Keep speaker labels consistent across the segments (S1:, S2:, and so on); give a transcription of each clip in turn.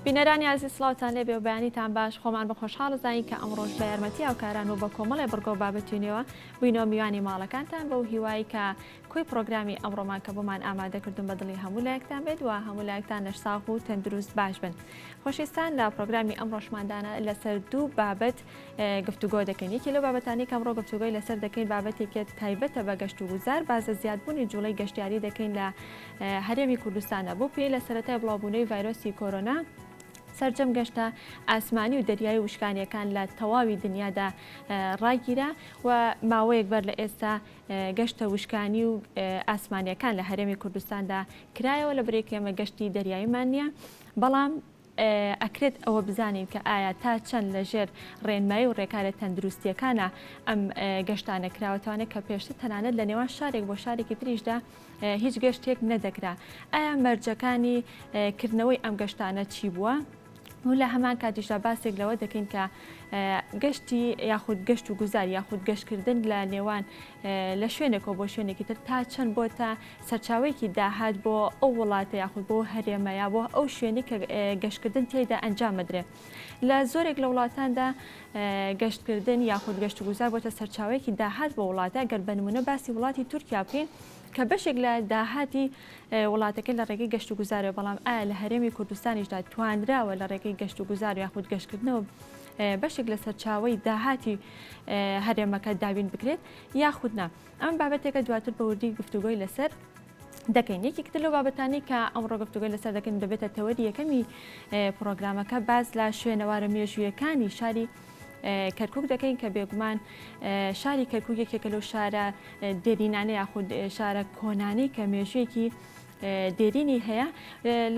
S1: بینەرانی ئازیز سڵاوتان لێبێ و بەیانیتان باش خۆمان بە خۆشحاڵ زانین کە ئەمڕۆش بە یارمەتی هاوکاران و بە کۆمەڵێ بڕگە و بابەتی نوێوە بووینەوە میوانی ماڵەکانتان بەو هیوای کە کۆی پڕۆگرامی ئەمڕۆمان کە بۆمان ئامادە کردوون بە دڵی هەموو لایەکتان بێت و هەموو لایەکتان لەش ساغ و تەندروست باش بن. خۆشەویستان لە پڕۆگرامی ئەمڕۆشماندانە لەسەر دوو بابەت گفتوگۆ دەکەین. یەکێ لەو بابەتانەی کە ئەمڕۆ گفتوگۆی لەسەر دەکەین بابەتێکە تایبەتە بە گەشت و گوزار، باس لە زیادبوونی جوڵەی گەشتیاری دەکەین لە هەرێمی کوردستاندا. بەو پێیەی لە سەرەتای بڵاوبوونەوەی ڤایرۆسی کۆرۆنا، سەرجەم گەشتە ئاسمانی و دەریایی و وشکانییەکان لە تەواوی دنیادا ڕاگیرا و ماوەیەک بەر لە ئێستا گەشتە وشکانی و ئاسمانییەکان لە هەرێمی کوردستاندا کرایەوە، لە برێک ئێمە گەشتی دەریاییمان نییە، بەڵام ئەکرێت ئەوە بزانین کە ئایا تا چەند لە ژێر ڕێنمایی و ڕێکارە تەندروستییەکانا ئەم گەشتانە کراوەتەوانێ کە پێشتر تەنانەت لە نێوان شارێک بۆ شارێکی تریشدا هیچ گەشتێک نەدەکرا. ئایا مەرجەکانی کردنەوەی ئەم گەشتانە چی بووە؟ و لە هەمان کاتیشدا باسێک لەوە دەکەین کە گەشتی یاخود گەشت و گوزار یاخود گەشتکردن لە نێوان لە شوێنێکەوە بۆ شوێنێکی تر تا چەند بۆتە سەرچاوەیەکی داهات بۆ ئەو وڵاتە یاخود بۆ هەرێمە یا بۆ ئەو شوێنی کە گەشتکردن تێیدا ئەنجام بدرێ لە زۆرێک لە وڵاتاندا گەشتکردن یاخود گەشت و گوزار بۆتە سەرچاوەیەکی داهات بۆ وڵاتە گەر بە نمونە باسی وڵاتی تورکیا بکەین کە بەشێک لە داهاتی وڵاتەکەی لە ڕێگەی گەشتوگوزارەوە، بەڵام ئایا لە هەرێمی کوردستانیشدا توانراوە لە ڕێگەی گەشتوگوزار یاخود گەشتکردنەوە بەشێک لە سەرچاوەی داهاتی هەرێمەکە دابین بکرێت یاخود نا؟ ئەم بابەتێکە دواتر بە وردی گفتوگۆی لەسەر دەکەین. یەکێک تر لەو بابەتانەی کە ئەمڕۆ گفتوگۆی لەسەر دەکەین دەبێتە تەوەری یەکەمی پرۆگرامەکە باس لە شوێنەوارە مێژوویەکانی شاری کەرکک دەکەین کە بێگومان شاری کەرکک یەکێکە لەو شارە دێرینانە یاخود شارە کۆنانەی کە مێژوویەکی دێرینی هەیە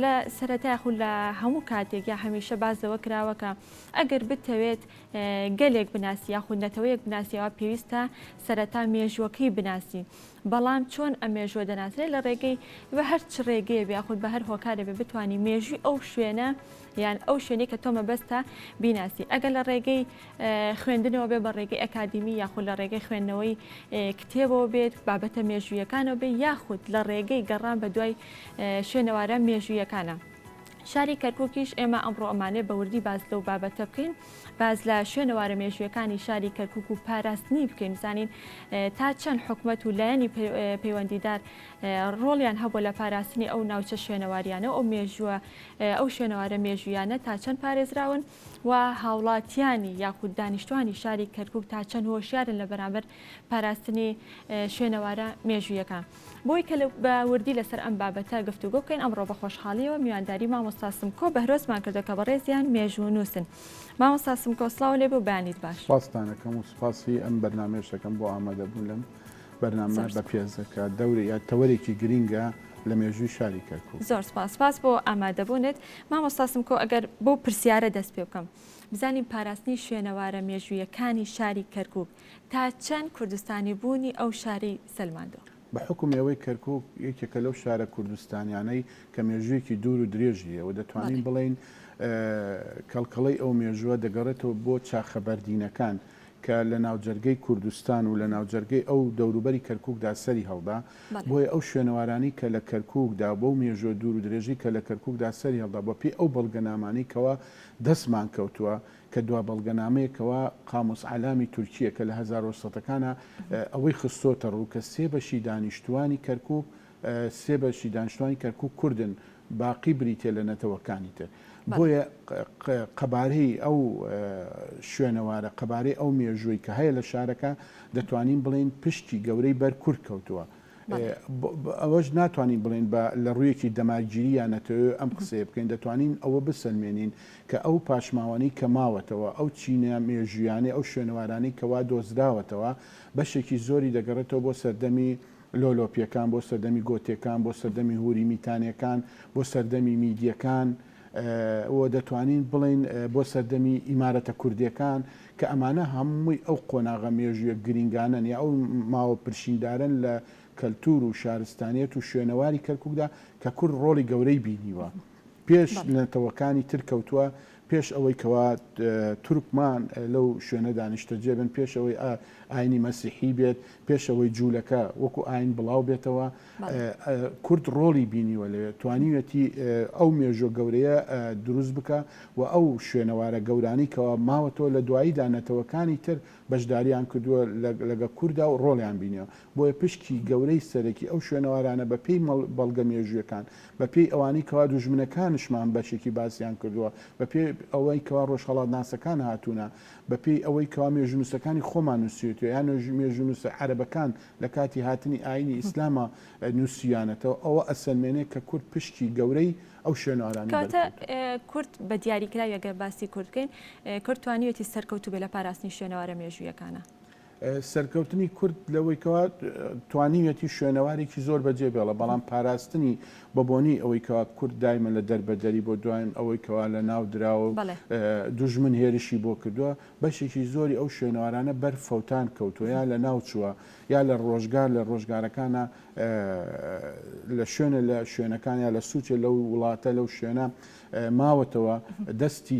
S1: لە سەرەتا یاخود لە هەموو کاتێک یا هەمیشە باس لەوە کراوە کە ئەگەر بتەوێت گەلێک بناسی یاخود نەتەوەیەک بناسیەوە پێویستە سەرەتا مێژووەکەی بناسی بەڵام چۆن ئەم مێژووە دەناسرێت لە ڕێگەی بە هەر چ ڕێگەیە بێ یاخود بە هەر هۆکارێ بێ بتانی مێژووی ئەو شوێنە یان ئەو شوێنەی کە تۆ مەبەستە بیناسی ئەگەر لە ڕێگەی خوێندنەوە بێ بە ڕێگەی ئەکادیمی یاخود لە ڕێگەی خوێندنەوەی کتێبەوە بێت بابەتە مێژوویەکانەوە بێ یاخود لە ڕێگەی گەڕان بە دوای شوێنەوارە مێژوویەکانە. شاری کەرکووکیش ئێمە ئەمڕۆ ئەمانێ بە وردی باس لەو بابەتە بکەین باس لە شوێنەوارە مێژوویەکانی شاری کەرکووک و پاراستنی بکەین بزانین تا چەند حکومەت و لایەنی پەیوەندیدار ڕۆڵیان هەبووە لە پاراستنی ئەو ناوچە شوێنەواریانە و ئەو مێژووە ئەو شوێنەوارە مێژوویانە تا چەند پارێزراون و هاوڵاتیانی یاخود دانیشتوانی شاری کەرکوک تا چەند هۆشیارن لە بەرامبەر پاراستنی شوێنەوارە مێژوویەکان. بۆی کە بە وردی لەسەر ئەم بابەتە گفتوگۆ بکەین ئەمڕۆ بە خۆشحاڵیەوە میوانداری مامۆستا سمکۆ بەهرۆزمان کردوە کە بەڕێزیان مێژوونووسن. مامۆستا سمکۆ سڵاو لێ بێ و بەیانیت باش.
S2: سپاستان ئەکەم و سپاسی ئەم بەرنامەیەش ئەکەم بۆ ئامادەبوون لەم بەرنامە بەپێزە کە دەورێ یا تەوەرێکی گرینگە لە مێژووی شاری کەرکووک.
S1: زۆر سپاس. سپاس بۆ ئامادەبوونت. مامۆستا سمکۆ ئەگەر بەو پرسیارە دەست پێ بکەم بزانین پاراستنی شوێنەوارە مێژوویەکانی شاری کەرکووک تا چەند کوردستانی بوونی ئەو شارەی سەلماندووە؟
S2: بە حوکمی ئەوەی کەرکووک یەکێکە لەو شارە کوردستانیانەی کە مێژوویەکی دوور و درێژی هەیە و دەتوانین بڵێین کەڵکەڵەی ئەو مێژووە دەگەڕێتەوە بۆ چاخە بەردینەکان کە لە ناوجەرگەی کوردستان و لە ناوجەرگەی ئەو دەوروبەری کەرکووکدا سەری هەڵدا، بۆیە ئەو شوێنەوارانەی کە لە کەرکووکدا بەو مێژووە دوور و درێژەی کە لە کەرکووکدا سەری هەڵدا بە پێی ئەو بەڵگەنامانەی کەوا دەستمان کەوتووە کە دوا بەڵگەنامەیەک کەوا قاموس عەلامی تورکییە کە لە هەزارۆسەتەکانا ئەوەی خستۆتە ڕوو کە سێ بەشی دانیشتووانی کەرکووک سێ بەشی دانیشتوانی کەرکوک کوردن باقی بریتیە لە نەتەوەکانی تر بۆیە قەبارەی ئەو شوێنەوارە قەبارەی ئەو مێژووی کە هەیە لە شارەکە دەتوانین بڵێین پشتی گەورەی بەر کورد کەوتووە ئەوەش ناتوانین بڵێن بە لە ڕوویەکی دەمارگیری یا نەتەوەی ئەم قسەیە بکەین دەتوانین ئەوە بسەلمێنین کە ئەو پاشماوانەی کە ماوەتەوە ئەو چینە مێژوویانەی ئەو شوێنەوارانەی کەوا دۆزراوەتەوە بەشێکی زۆری دەگەڕێتەوە بۆ سەردەمی لۆلۆپیەکان، بۆ سەردەمی گۆتێکان، بۆ سەردەمی هوری میتانیەکان، بۆ سەردەمی میدیەکان و دەتوانین بڵێین بۆ سەردەمی ئیمارەتە کوردیەکان کە ئەمانە هەمووی ئەو قۆناغە مێژوویە گرینگانەن یا ئەو ماوە پرشینگدارەن لە کەلتور و شارستانیەت و شوێنەواری کەرکوکدا کە کورد ڕۆڵی گەورەی بینیوە. پێش نەتەوەکانی تر کەوتووە. پێش ئەوەی کەوا تورکمان لەو شوێنەدا نیشتەجێ بن، پێش ئەوەی ئاینی مەسیحی بێت، پێش ئەوەی جوولەکە وەکو ئاین بڵاو بێتەوە، کورد ڕۆڵی بینیوە لەوێ، توانیویەتی ئەو مێژووە گەورەیە دروست بکا و ئەو شوێنەوارە گەورانەی کەوا ماوەتەوە لە دواییدا نەتەوەکانی تر بەشداریان کردووە لەگە کوردا و ڕۆڵیان بینیوە. بۆیە پشکی گەورەی سەرەکی ئەو شوێنەوارانە بە پێی بەڵگە مێژوویەکان، بە پێی ئەوانەی کەوا دوژمنەکانشمان بەشێکی باسیان کردووە، بە پێی ئەوەی کەوا ڕۆژهەڵاتناسەکان هاتوونە، بە پێی ئەوەی کەوا مێژوونووسەکانی خۆمان نووسیوێتەوە یان مێژوونووسە عەرەبەکان لە کاتی هاتنی ئایینی ئیسلاما نووسیویانەتەوە، ئەوە ئەسەلمێنێ کە کورد پشکی گەورەی ئەو شوێنەوارانەی
S1: کەواتە
S2: بەرکەوتووە.
S1: کورد بە دیاریکراوی ئەگەر باسی کورد بکەین، کورد توانیویەتی سەرکەوتوو بێ لە پاراستنی شوێنەوارە مێژوویەکانا.
S2: سەرکەوتنی کورد لەوەی کەوا توانیویەتی شوێنەوارێکی زۆر بەجێ بێڵە، بەڵام پاراستنی بە بۆنەی ئەوەی کەوا کورد دایمە لە دەربەدەری بۆ دوایم ئەوەی کەوا لە ناو دراوە و دوژمن هێرشی بۆ کردووە، بەشێکی زۆری ئەو شوێنەوارانە بەر فەوتان کەوتووە یا لە ناو چووە یا لە ڕۆژگار لە ڕۆژگارەکانا لە شوێنە لە شوێنەکان یا لە سوچێ لەو وڵاتە لەو شوێنە ماوەتەوە دەستی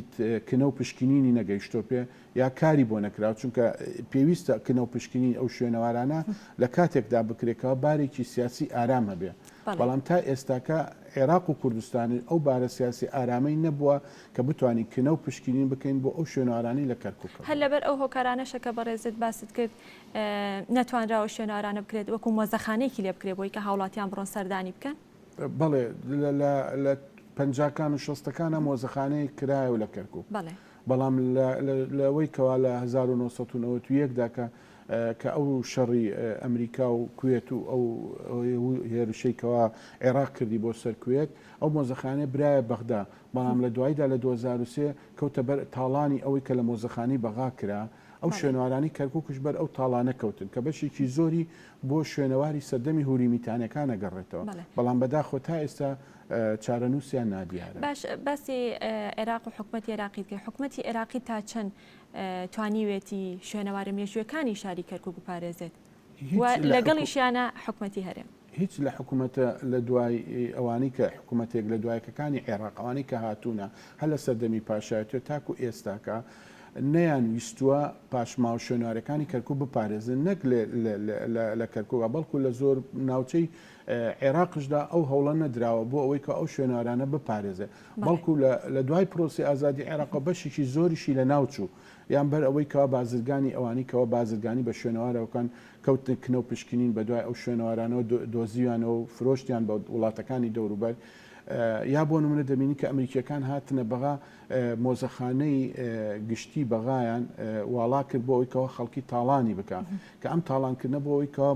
S2: کنە و پشکنینی نەگەیشتۆ پێ یا کاری بۆ نەکراوە، چونکە پێویستە کنە و پشکنین ئەو شوێنەوارانە لە کاتێکدا بکرێت کەوا بارێکی سیاسی ئارام هەبێ، بەڵام تا ئێستاکە عێراق و کوردستانیش ئەو بارە سیاسی ئارامەی نەبووە کە بتوانین کنە و پشکنین بکەین بۆ ئەو شوێنەوارانەی لە کەرکوک
S1: هەر
S2: هەبوون.
S1: لەبەر ئەو هۆکارانەشە کە بەڕێزت باست کرد نەتوانراوە شوێنەوارانە بکرێت وەکو مۆزەخانەیەکی لێ بکرێت بۆی کە هاوڵاتیان بڕۆن سەردانی بکەن؟
S2: بەڵێ لە پەنجاکان و شەستەکانا مۆزەخانەیەک کرایەوە لە کەرکوک. بەڵام لەوەی کەوا لە 1991 دا کە کە ئەو شەڕی ئەمریکا و کوێت و ئەو هێرشەی کەوا عێراق کردی بۆ سەر کوێت ئەو مۆزەخانەیە برایە بەغدا بەڵام لە دواییدا لە 2003 کەوتە بەر تاڵانی ئەوەی کە لە مۆزەخانەی بەغا کرا ئەو شوێنەوارانەی کەرکوکش بەر ئەو تاڵانە کەوتن کە بەشێکی زۆری بۆ شوێنەواری سەردەمی هوری میتانەکان ئەگەڕێتەوە بەڵام بەداخەوە تا ئێستا چارەنووسیان نادیارە.
S1: باش باسی عێراق و حکومەتی عێراقیت کرد، حکومەتی عێراقی تا چەند توانیوێتی شوێنەوارە مێژوویەکانی شاری کەرکوک بپارێزێت و لەگەڵیشیانە حکومەتی هەرێم؟
S2: هیچ لە حکومەتە لە دوای ئەوانەی کە حکومەتێک لە دوایەکەکانی عێراق ئەوانەی کە هاتوونە هەر لە سەردەمی پاشایەتیەوە تاکو ئێستاکە نەیان ویستووە پاشماوە شوێنەوارەکانی کەرکوک بپارێزن نەک لە کەرکوک بەڵکو لە زۆر ناوچەی عێراقشدا ئەو هەوڵە نەدراوە بۆ ئەوەی کە ئەو شوێنەوارانە بپارێزێ بەڵکو لە دوای پرۆسی ئازادی عێراقەوە بەشێکی زۆریشی لە ناو چوو یان بەر ئەوەی کەوا بازرگانی ئەوانی کەوا بازرگانی بە شوێنەوارەوەکان کەوتنە کنە و پشکنین بە دوای ئەو شوێنەوارانەوە دۆزیویانەوە و فرۆشتیان بە وڵاتەکانی دەوروبەر یا بۆ نمونە دەبینی کە ئەمریکیەکان هاتنە بەغا مۆزەخانەی گشتی بەغایان واڵا کرد بۆ ئەوەی کەوا خەڵکی تاڵانی بکا کە ئەم تاڵانکردنە بۆ ئەوەی کەوا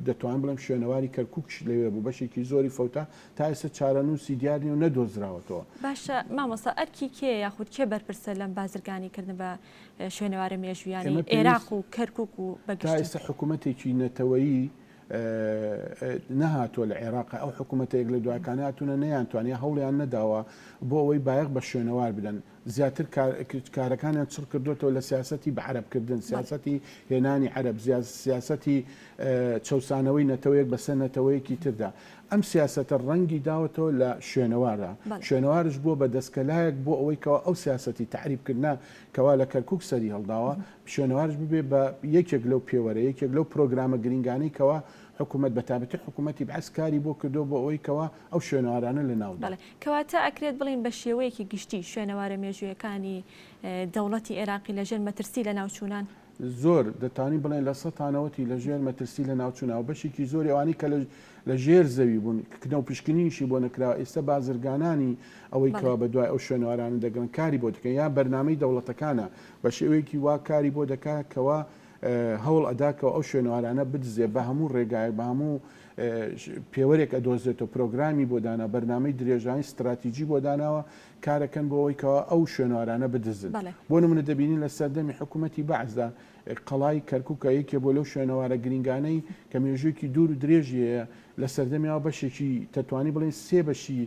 S2: دەتوانم بڵێم شوێنەواری کەرکوکش لەوێ بوو بەشێکی زۆری فەوتا تا ئێستا چارەنووسی دیار نیە و نەدۆزراوەتەوە.
S1: باشە مامۆستا ئەرکی کێیە یاخود کێ بەرپرسە لەم بازرگانی کردن بە شوێنەوارە مێژوویانەی
S2: ئێمە
S1: عێراق
S2: پێویست
S1: و کەرکوک و بە
S2: تا
S1: گشتی؟
S2: ئێستا حکوومەتێکی نەتەوەیی نەهاتووە لە عێراق ئەو حکوومەتە یەک لە دواکانە هاتوونە نەیانتوانی هەوڵیان نەداوە بۆ ئەوەی بایەخ بە شوێنەوار بدەن زیاتر کارەکانیان چڕ کردۆتەوە لە سیاسەتی بە عەرەب کردن، سیاسەتی هێنانی عەرەب، سیاسەتی چەوسانەوەی نەتەوەیەک بەسەر نەتەوەیەکی تردا. ئەم سیاسەتە ڕەنگی داوەتەوە لە شوێنەواردا. شوێنەوارش بووە بە دەستکەلایەک بۆ ئەوەی کەوا ئەو سیاسەتی تەعریب کردنە کەوا لە کەرکوک سەری هەڵداوە، شوێنەوارش ببێ بە یەکێک لەو پێوەرە، یەکێک لەو پرۆگرامە گرینگانەی کەوا حکوومەت بە تایبەتی حکوومەتی بەعس کاری بۆ کردووە بۆ ئەوەی کەوا ئەو شوێنەوارانە لە ناو دا.
S1: بەڵێ. کەواتە ئەکرێت بڵێین بە شێوەیەکی گشتی شوێنەوارە مێژوویەکانی دەوڵەتی عێراقی لە ژێر مەترسی لەناوچوونان؟
S2: زۆر، دەتوانین بڵێین لە سەتانەوەتی لە ژێر مەترسی لەناوچوونە و بەشێکی زۆری ئەوانەی کە لە ژێر زەوی بوون کنە و پشکنینیشی بۆ نەکراوە ئێستا بازرگانانی ئەوەی کەوا بە دوای ئەو شوێنەوارانە دەگەڕێن کاری بۆ دەکەن یا بەرنامەی دەوڵەتەکانە بە شێوەیەکی وا کاری بۆ دەکا کەوا هەوڵ ئەدا کەوا ئەو شوێنەوارانە بدزێ بە هەموو ڕێگایەک بە هەموو پێوەرێک ئەدۆزێتەوە پرۆگرامی بۆ دانا بەرنامەی درێژایی ستراتیجی بۆ داناوە کارەکەن بۆ ئەوەی کەوا ئەو شوێنەوارانە بدزن بۆ نمونە دەبینین لە سەردەمی حکوومەتی بەعسدا قەڵای کەرکووکە یەکێ بۆ لەو شوێنەوارە گرنگانەی کە مێژوویەکی دوور و درێژی هەیە لە سەردەمیەوە بەشێکی تەتوانی بڵێن سێ بەشی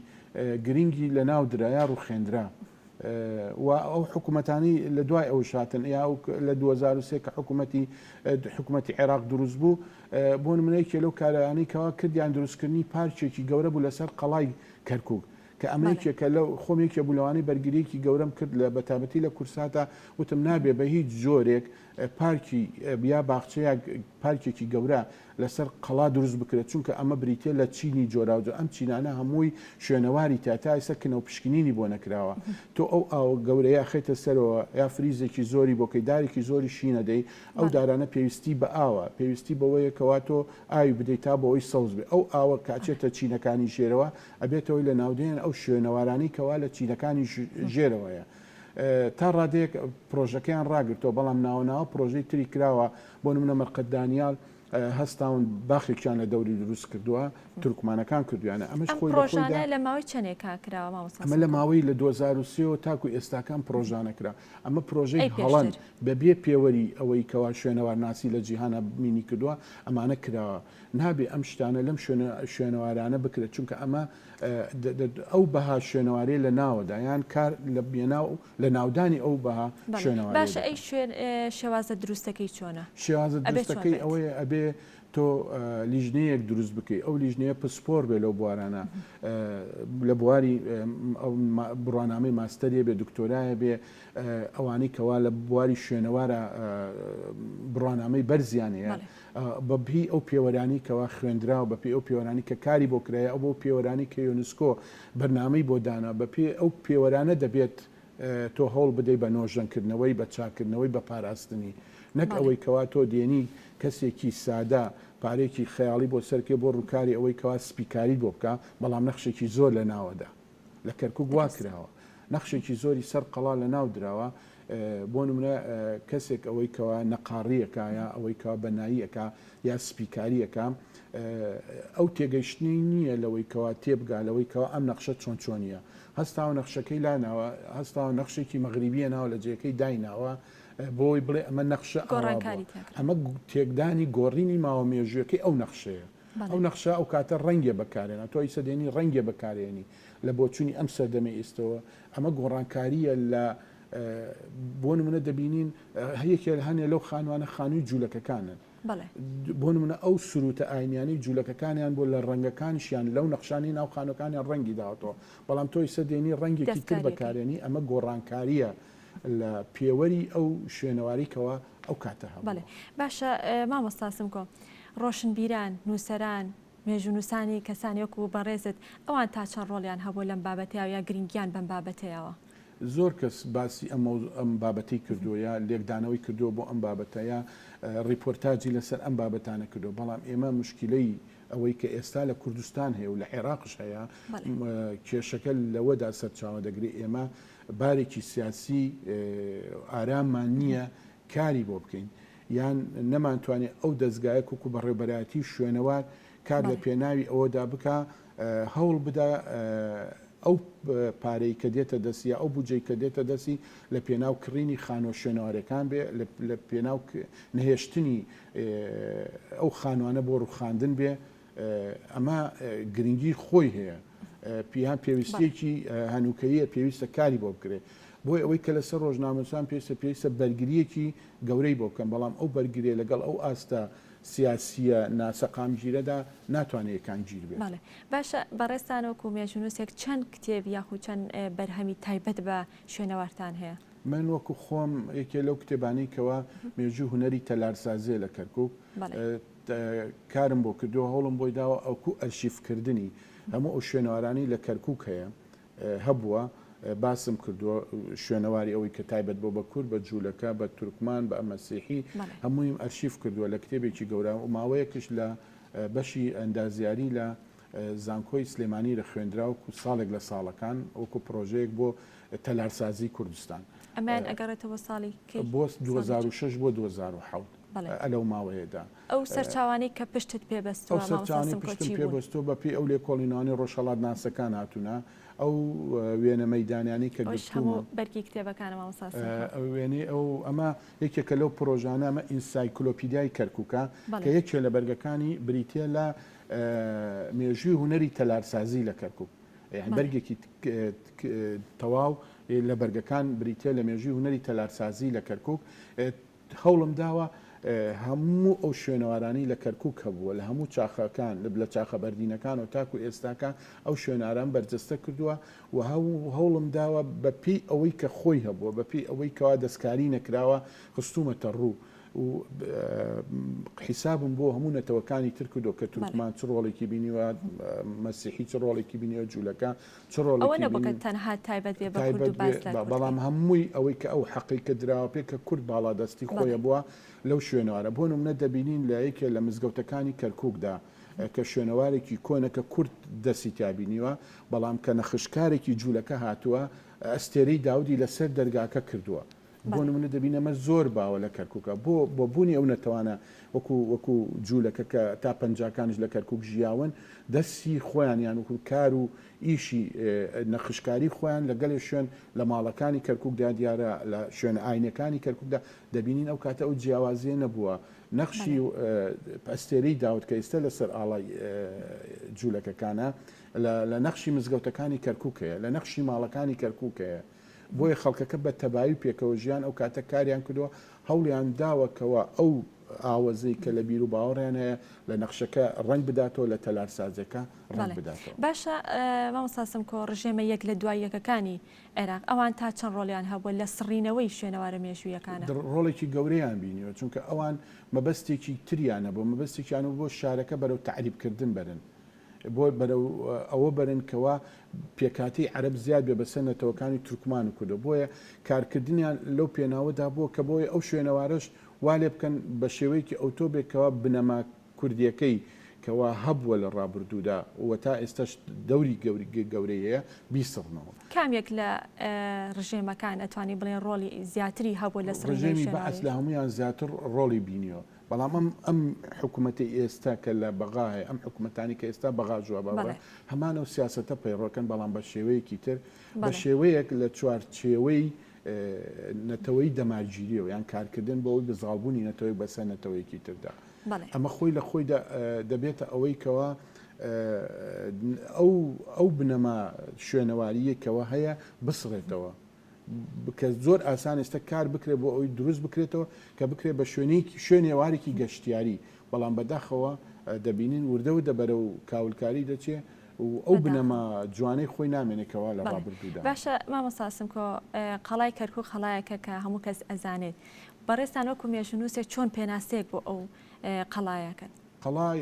S2: گرنگی لە ناو درا یا ڕوخێندرا. و ئەو حکوومەتانی لە دوای ئەوش هاتن یا لە 2003 کە حکوومەتی حکوومەتی عێراق دروست بوو بۆ نمونە یەکێ لەو کارانەی کەوا کردیان دروستکردنی پارکێکی گەورە بوو لەسەر قەڵای کەرکووک. کە ئەمە یەکێکە لەو خۆم یەکێ بوو لەوانەی بەرگریەکی گەورەم کرد لە بەتابەتی لە کورساتا وتم نابێ بە هیچ جۆرێک پارکی یا باخچە یا پارکێکی گەورە لەسەر قەڵا دروست بکرێت چونکە ئەمە بریتیە لە چینی جۆراوجۆر ئەم چینانە هەمووی شوێنەواری تیا تا ئێستا کنە و پشکنینی بۆ نەکراوە تۆ ئەو ئاوە گەورەیە ئەخەیتە سەرەوە یا فریزێکی زۆری بۆ کەی دارێکی زۆری شینەدەی ئەو دارانە پێویستی بە ئاوە پێویستی بەوەیە کەوا تۆ ئاوی بدەیت تا بۆ ئەوی سەوز بێ ئەو ئاوە کە ئەچێتە چینەکانی ژێرەوە ئەبێتەوەی لە ناودێن ئەو شوێنەوارانەی کەوا لە چینەکانی ژێرەوەیە تا ڕادەیەک پرۆژەکەیان ڕاگرتەوە بەڵام ناوە ناوە پرۆژەی تری کراوە بۆ نمونە مەرقەد دانیال هەستاون باخێکیان لە دەوری دروست کردووە تورکمانەکان کردویانە ئەمەش
S1: خۆی پرۆژانە لە ماوەی چەندێکا کراوە مامۆستا
S2: ئەمە لە ماوەی لە 2003 تاکو ئێستاکان پرۆژانە کرا ئەمە پرۆژەی هەڵەن بەبێ پێوەری ئەوەی کەوا شوێنەوارناسی لە جیهانە مینی کردووە ئەمانە کراوە نابێ ئەم شتانە لەم شوێنەوارانە بکرێت چونکە ئەمە ئەو بەها شوێنەوارەی لە ناوەدا یان کار لە بێناو لە ناودانی ئەو بەها شوێنەوارەیە
S1: باشە ئەی شوێن شێوازە دروستەکەی چۆنە؟
S2: شێوازە دروستەکەی ئەوەیە ئەبێ تۆ لیژنەیەک دروست بکەی ئەو لیژنەیە پسپۆر بێ لەو بوارانە لە بواری بڕوانامەی ماستەریە بێ دکتۆرایە بێ ئەوانەی کەوا لە بواری شوێنەوارە بڕوانامەی بەرزیان هەیە بە پێی ئەو پێوەرانەی کەوا خوێندراوە، بە پێی ئەو پێوەرانەی کە کاری بۆ کرایە، ئەو بەو پێوەرانەی کە یۆنسکۆ بەرنامەی بۆ دانا، بە پێی ئەو پێوەرانە دەبێت تۆ هەوڵ بدەی بە نۆژەنکردنەوەی، بە چاککردنەوەی، بە پاراستنی. نەک ئەوەی کەوا تۆ دێنی کەسێکی سادە پارەیەکی خەیاڵی بۆ سەرکەی بۆ ڕووکاری ئەوەی کەوا سپیکاریت بۆ بکا، بەڵام نەخشێکی زۆر لە ناوەدا. لە کەرکوک وا کراوە. نەخشێکی زۆری سەر قەڵا لە ناو دراوە. بۆ نمونە کەسێک ئەوەی کەوا نەقاڕی ئەکا یا ئەوەی کەوا بەنایی ئەکا یا سپیکاری ئەکا ئەو تێگەیشتنەی نییە لەوەی کەوا تێبگا لەوەی کەوا ئەم نەخشە چۆن چۆنیە هەستاوە نەخشەکەی لاناوە هەستاوە نەخشێکی مەغریبیە ناوە لە جێەکەی دایناوە بۆی بڵێ ئەمە نەخشە ئەمە تێکدانی گۆڕینی ماوە مێژووەکەی ئەو نەخشەیە ئەو نەخشە ئەو کاتە ڕەنگێ بەکارێنا تۆ ئیسە دێنی ڕەنگێ بەکارێنی لە بۆچوونی ئەم سەردەمەی ئیستەوە ئەمە گۆڕانکارییە لە بۆ نمونە دەبینین یەکێ هەنێ لەو خانوانە خانووی جوولەکەکانن بۆ نمونە ئەو سروتە ئاینیانەی جوولەکەکانیان بۆ لە ڕەنگەکانیشیان لەو نەخشانی ناو خانوەکانیان ڕەنگی داوەتەوە بەڵام تۆ ئیسە دێنی ڕەنگێکی تر بەکارێنی ئەمە گۆڕانکارییە لە پێوەری ئەو شوێنەواری کەوا ئەو کاتە هەبووە.
S1: بەڵێ باشە مامۆستا سمکۆ ڕۆشنبیران، نووسەران، مێژوونووسانی کەسانی وەکو بەڕێزت ئەوان تا چەند ڕۆڵیان هەبووە لەم بابەتەیا یا گرنگیان بەم بابەتەیەوە؟
S2: زۆر کەس باسی ئەم ئەم بابەتەی کردووە یا لێکدانەوەی کردووە بۆ ئەم بابەتە یا ڕیپۆرتاجی لەسەر ئەم بابەتانە کردووە بەڵام ئێمە مشکلەی ئەوەی کە ئێستا لە کوردستان هەیە و لە عێراقش هەیە کێشەکە لەوەدا سەرچاوە دەگرێت ئێمە بارێکی سیاسی ئاراممان نییە کاری بۆ بکەین یان نەمانتوانێت ئەو دەزگایە کوکو بەڕێوبەرایەتی شوێنەوار کار لە پێناوی ئەوەدا بکا هەوڵ بدا ئەو پارەی کە دێتە دەستی یا ئەو بودجەی کە دێتە دەستی لە پێناو کڕینی خانووە شوێنەوارەکان بێ لە پێناو نەهێشتنی ئەو خانوانە بۆ ڕوخاندن بێ ئەمە گرنگی خۆی هەیە پیان پێویستیەکی هەنووکەیە پێویستە کاری بۆ بکرێت بۆی ئەوەی کە لەسەر ڕۆژنامەنووسان پێویستە پێویستە بەرگریەکی گەورەی بۆ بکەن بەڵام ئەو بەرگریە لەگەڵ ئەو ئاستە سیاسیە ناسەقامگیرەدا ناتوانێت یەکانگیر بێت.
S1: بەڵێ باشە بەڕێزتان وەکو مێژوونووسێک چەند کتێب یاخود چەند بەرهەمی تایبەت بە شوێنەوارتان هەیە؟
S2: من وەکو خۆم یەکێ لەو کتێبانەی کەوا مێژووی هونەری تەلارسازیە لە کەرکوک کارم بۆ کردووە هەوڵم بۆی داوە ئەوکو ئەرشیفکردنی هەموو ئەو شوێنەوارانەی لە کەرکوک هەیە هەبووە باسم کردووە شوێنەواری ئەوەی کە تایبەت بۆ بە کورد بە جوولەکە بە تورکمان بە مەسیحی هەموویم ئەرشیف کردووە لە کتێبێکی گەورە و ماوەیەکش لە بەشی ئەندازیاری لە زانکۆی سلێمانی لە خوێندرا وەکو ساڵێک لە ساڵەکان وەکو پرۆژەیەک بۆ تەلارسازی کوردستان.
S1: ئەمەیان ئەگەڕێتەوە ساڵی
S2: کەی؟ بۆ 2006 بۆ 2007 ئەلەو ماوەیەدا.
S1: ئەو سەرچاوانەی کە پشتت پێ بەستووە
S2: ئەو سەرچاوانەی پشتم پێ بەستووە بە پێی ئەو لێکۆڵینەوانەی ڕۆژهەڵاتناسەکان هاتوونە، ئەو وێنە مەیدانیانەی کە
S1: ئەوەش هەموو بەرگی کتێبەکانە مامۆستا سمکۆ.
S2: وێنەی ئەو ئەمە یەکێکە لەو پرۆژانە ئەمە ئینسایکلۆپیدیای کەرکووکە کە یەکێ لە بەرگەکانی بریتییە لە مێژووی هونەری تەلارسازی لە کەرکووک. یانی بەرگێکی تەواو لە بەرگەکان بریتییە لە مێژووی هونەری تەلارسازی لە کەرکووک. هەوڵم داوە. هەموو ئەو شوێنەوارانەی لە کەرکوک هەبووە لە هەموو چاخەکان لە چاخە بەردینەکانەوە تاکو ئێستاکە ئەو شوێناران بەرجەستە کردووە و هەوڵم داوە بە پێی ئەوەی کە خۆی هەبووە بە پێی ئەوەی کەوا دەستکاری نەکراوە خستوومەتە ڕوو و حیسابم بۆ هەموو نەتەوەکانی تر کردووە کە تورکمان چ ڕۆڵێکی بینیوە مەسیحی چ ڕۆڵێکی بینیوە جوولەکە چ ڕۆڵێکی
S1: ئەوە نەبوو کە تەنها تایبەت بێ بە کورد و باس لە کورد
S2: بەڵام هەمووی ئەوەی کە ئەو حەقی کە دراوە پێ کە کورد باڵادەستی خۆی بووە لەو شوێنەوارە بۆ نمونە دەبینین لە یەکێ لە مزگەوتەکانی کەرکووکدا کە شوێنەوارێکی کۆنە کە کورد دەستی تیا بینیوە بەڵام کە نەخشکارێکی جوولەکە هاتووە ئەستێرەی داودی لەسەر دەرگاکە کردووە بۆ نمونە دەبین ئەمە زۆر باوە لە کەرکوکا بۆ بۆ بوونی ئەو نەتەوانە وەکو وەکو جوولەکە کە تا پەنجاکانیش لە کەرکوک ژیاون دەستی خۆیان یان وەکو کار و ئیشی نەخشکاری خۆیان لە گەلێ شوێن لە ماڵەکانی کەرکوکدا دیارە لە شوێنە ئاینەکانی کەرکوکدا دەبینین ئەو کاتە ئەو جیاوازیە نەبووە نەخشی ئەستێرەی داود کە ئێستا لەسەر ئاڵای جوولەکەکانە لە نەخشی مزگەوتەکانی کەرکوک هەیە لە نەخشی ماڵەکانی کەرکوک هەیە بۆیە خەڵکەکە بە تەبایی و پێکەوە ژیان ئەو کاتە کاریان کردووە، هەوڵیان داوە کەوا ئەو ئاوەزەی کە لە بیر و باوەڕیان هەیە لە نەخشەکە ڕەنگ بداتەوە، لە تەلارسازیەکە ڕەنگ
S1: بەڵێ
S2: بداتەوە.
S1: باشە مامۆستا سمکۆ ڕژێمە یەک لە دوای یەکەکانی عێراق ئەوان تا چەند ڕۆڵیان هەبووە لە سڕینەوەی شوێنەوارە مێژوویەکانە؟
S2: ڕۆڵێکی گەورەیان بینیوە، چونکە ئەوان مەبەستێکی تریان هەبووە، مەبەستێکیان هەبوو بۆ شارەکە بەرەو تەعریبکردن بەرن. بۆ بەرەو ئەوە بەرن کەوا پێکهاتەی عەرەب زیاد بێ بەسەر نەتەوەکانی تورکمان و کوردەوە بۆیە کارکردنیان لەو پێناوەدا بووە کە بۆیە ئەو شوێنەوارەش وا لێ بکەن بە شێوەیەکی ئەوتۆ بێ کەوا بنەما کوردیەکەی کەوا هەبووە لە ڕابردوودا و تا ئێستاش دەوری گەورەی هەیە بیسڕنەوە.
S1: کام یەک لە ڕژێمەکان ئەتوانی بڵێن ڕۆڵی زیاتری هەبووە لە سڕینەوەی
S2: ڕژێمی بەعس
S1: شوێنەواری؟
S2: لە هەموویان زیاتر ڕۆڵی بینیوە. بەڵام ئەم ئەم حکومەتەی ئێستا کە لە بەغا هەیە ئەم حکومەتانی کە ئێستا بەغا جواب
S1: بەڵێ.
S2: هەمان ئەو سیاسەتە پەیڕۆکەن بەڵام بە شێوەیەکی تر بە
S1: بەڵێ.
S2: شێوەیەک لە چوارچێوەی نەتەوەی دەمارگیریەوە یان کارکردن بۆ ئەوەی بە زاڵبوونی نەتەوەیەک بەسەر نەتەوەیەکی تردا
S1: بەڵێ.
S2: ئەمە خۆی لە خۆیدا دەبێتە ئەوەی کەوا ئەو ئەو بنەما شوێنەوارییەی کەوا هەیە بسڕێتەوە. کە زۆر ئاسان ئێستا کار بکرێت بۆ ئەوەی دروست بکرێتەوە کە بکرێت بە شوێنێکی شوێنێوارێکی گەشتیاری بەڵام بەداخەوە دەبینین وردە وردە بەرەو کاولکاری دەچێ و ئەو بنەما جوانەی خۆی نامێنێکەوە لە ڕابردوودا.
S1: باشە مامۆستا سمکۆ قەڵای کەرکوک قەڵایەکە کە هەموو کەس ئەزانێت بەڕێزتان وەکو مێژوونووسێک چۆن پێناسەیەک بۆ ئەو قەڵایەکەن؟
S2: قەڵای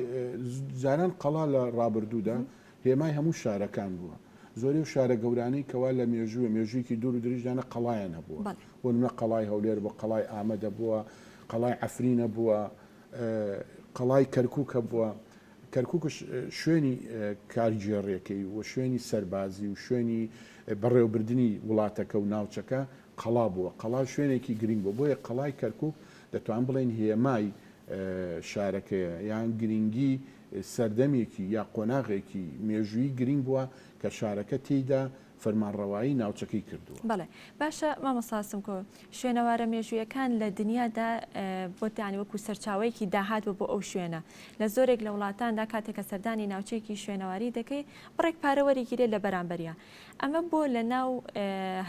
S2: جاران قەڵا لە ڕابردوودا هێمای هەموو شارەکان بووە. زۆری ئەو شارە گەورانەی کەوا لە مێژووە، مێژوویەکی دوور و درێژدانە قەڵایان هەبووە. بۆ نمونە قەڵای هەولێر بووە، قەڵای ئامەد هەبووە، قەڵای عەفرین هەبووە، قەڵای کەرکووک هەبووە. کەرکووکش شوێنی کارگێڕیەکەی و شوێنی سەربازی و شوێنی بەڕێوەبردنی وڵاتەکە و ناوچەکە قەڵا بووە. قەڵا شوێنێکی گرنگ بووە. بۆیە قەڵای کەرکووک دەتوانین بڵێین هێمای شارەکەیە یان گرنگی سەردەمێکی یا قۆناغێکی مێژوویی گرنگ بووە کە شارەکە تێیدا فەرمانڕەوایی ناوچەکەی کردووە.
S1: بەڵێ باشە مامۆستا سمکۆ شوێنەوارە مێژوویەکان لە دنیادا بۆت یانی وەکو سەرچاوەیەکی داهات بوو بۆ ئەو شوێنە لە زۆرێک لە وڵاتاندا کاتێک کە سەردانی ناوچەیەکی شوێنەواری دەکەی بڕێک پارە وەریگیرێت لە بەرامبەریا ئەمە بۆ لە ناو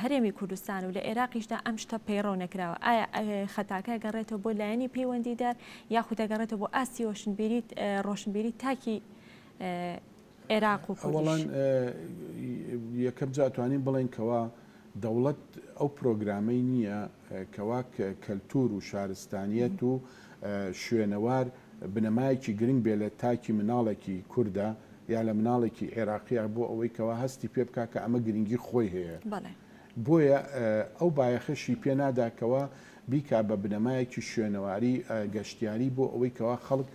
S1: هەرێمی کوردستان و لە عێراقیشدا ئەم شتە پەیڕەو نەکراوە؟ ئایا خەتاکە گەڕێتەوە بۆ لایەنی پەیوەندیدار یاخود دەگەڕێتەوە بۆ ئاستی ۆشنبیری ڕۆشنبیری تاکی عێراق و کوردیش؟
S2: ئەوەڵەن یەکەم جا توانین بڵێین کەوا دەوڵەت ئەو پرۆگرامەی نییە کەوا کەلتور و شارستانیەت و شوێنەوار بنەمایەکی گرنگ بێ لە تاکی مناڵێکی کوردا یا لە مناڵێکی عێراقیە بۆ ئەوەی کەوا هەستی پێ بکا کە ئەمە گرنگی خۆی هەیە بۆیە ئەو بایەخەشی پێ نادا کەوا بیکا بە بنەمایەکی شوێنەواری گەشتیاری بۆ ئەوەی کەوا خەڵک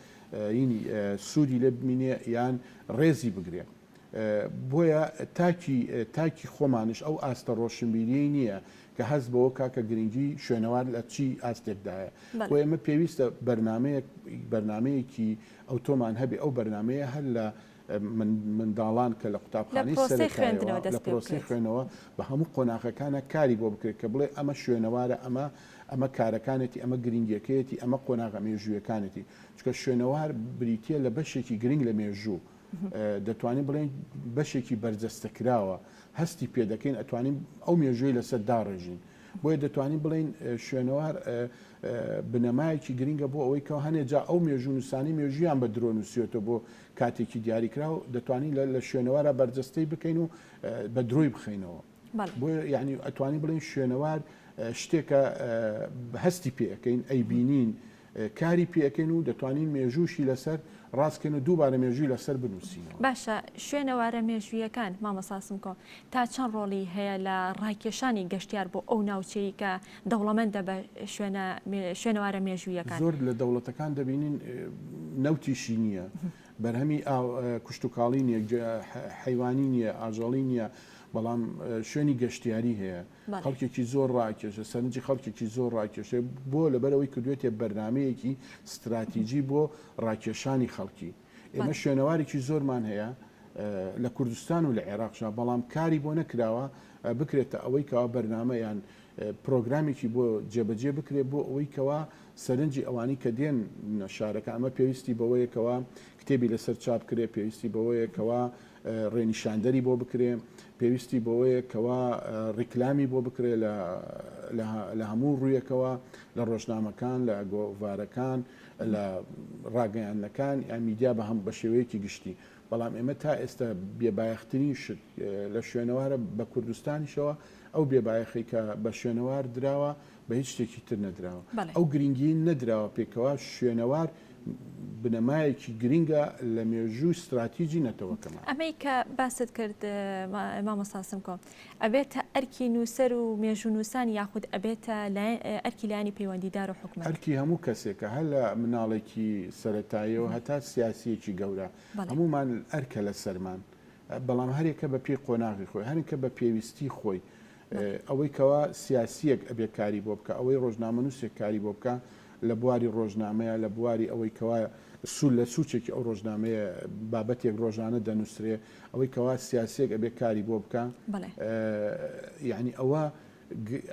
S2: ینی سوودی لێ ببینێ یان ڕێزی بگرێ. بۆیە تاکی تاکی خۆمانش ئەو ئاستە ڕۆشنبیریەی نییە کە هەست بەوە کا کە گرنگی شوێنەوار لە چی ئاستێکدایە. بۆیە ئێمە پێویستە بەرنامەیەک بەرنامەیەکی ئەوتۆمان هەبێ ئەو بەرنامەیە هەر لە منداڵان کە لە قوتابخانەی سەرەتایەوە لە پرۆسەی خوێنەوە بە هەموو قۆناغەکانە کاری بۆ بکرێت کە بڵێ ئەمە شوێنەوارە ئەمە ئەمە کارەکانێتی ئەمە گرنگیەکەیەتی ئەمە قۆناغە مێژوویەکانێتی چونکە شوێنەوار بریتیە لە بەشێکی گرنگ لە مێژوو دەتوانین بڵێین بەشێکی بەرجەستەکراوە هەستی پێدەکەین ئەتوانین ئەو مێژووی لەسەر داڕێژین. بۆیە دەتوانین بڵێین شوێنەوار بنەمایەکی گرنگە بۆ ئەوەی کە هەنێ جا ئەو مێژوونووسانەی مێژوویان بە درۆ نووسیوەتەوە بۆ کاتێکی دیاریکراو دەتوانین لە شوێنەوارا بەرجەستەی بکەین و بە درۆی بخەینەوە. بۆیە یعنی ئەتوانین بڵێین شوێنەوار شتێکە هەستی پێ ئەکەین ئەیبینین کاری پێ ئەکەین و دەتوانین مێژووشی لەسەر ڕاست کەین و دووبارە مێژووی لەسەر بنووسینەوە.
S1: باشە شوێنەوارە مێژوویەکان مامۆستا سمکۆ تا چەند ڕۆڵی هەیە لە ڕاکێشانی گەشتیار بۆ ئەو ناوچەی کە دەوڵەمەندە بە شوێنە شوێنەوارە مێژوویەکان؟
S2: زۆر لە دەوڵەتەکان دەبینین نەوتیشی نییە، بەرهەمی کشتوکاڵی نییە، حەیوانی نییە، ئاژەڵی نییە، بەڵام شوێنی گەشتیاری هەیە. خەڵکێکی زۆر ڕاکێشە، سەرنجی خەڵکێکی زۆر ڕاکێشێ، بۆ لەبەرئەوەی کردوێتێ بەرنامەیەکی ستراتیجی بۆ ڕاکێشانی خەڵکی. ئێمە شوێنەوارێکی زۆرمان هەیە لە کوردستان و لە عێراقشا، بەڵام کاری بۆ نەکراوە بکرێتە ئەوەی کەوا بەرنامە یان پرۆگرامێکی بۆ جێبەجێ بکرێت بۆ ئەوەی کەوا سەرنجی ئەوانی کە دێن شارەکە ئەمە پێویستی بەوەیە کەوا کتێبی لەسەر چاپ کرێ پێویستی بەوەیە کەوا ڕێنیشاندەری بۆ بکرێ، پێویستی بەوەیە کەوا ڕیکلامی بۆ بکرێ لە هەموو ڕوویەکەوە، لە ڕۆژنامەکان، لە گۆڤارەکان، لە ڕاگەیاندنەکان یان میدیا بە هەم بە شێوەیەکی گشتی. بەڵام ئێمە تا ئێستا بێبایەخترین شت لە شوێنەوارە بە کوردستانیشەوە ئەو بێبایەخەی کە بە شوێنەوار دراوە بە هیچ شتێکی تر نەدراوە. ئەو گرینگیی نەدراوە پێ کەوا شوێنەوار بنەمایەکی گرینگە لە مێژووی ستراتیجی نەتەوەکەمان.
S1: ئەمەی کە باست کرد مامۆستا سمکۆ، ئەبێتە ئەرکی نووسەر و مێژوونووسان یاخود ئەبێتە ئەرکی لایەنی پەیوەندیدار و حکومەت؟
S2: ئەرکی هەموو کەسێکە، هەر لە مناڵێکی سەرەتاییەوە هەتا سیاسییەکی گەورە، هەموومان ئەرکە لەسەرمان، بەڵام هەرێکە بە پێی قۆناغی خۆی، هەرێکە بە پێویستی خۆی، ئەوەی کەوا سیاسییەک ئەبێ کاری بۆ بکا، ئەوەی ڕۆژنامەنووسێک کاری بۆ بکا لە بواری ڕۆژنامەیە، لە بواری ئەوەی کەوا سوور لە سوچێکی ئەو ڕۆژنامەیە بابەتێک ڕۆژانە دەنووسرێ، ئەوەی کەوا سیاسییەک ئەبێ کاری بۆ بکا، یانی ئەوە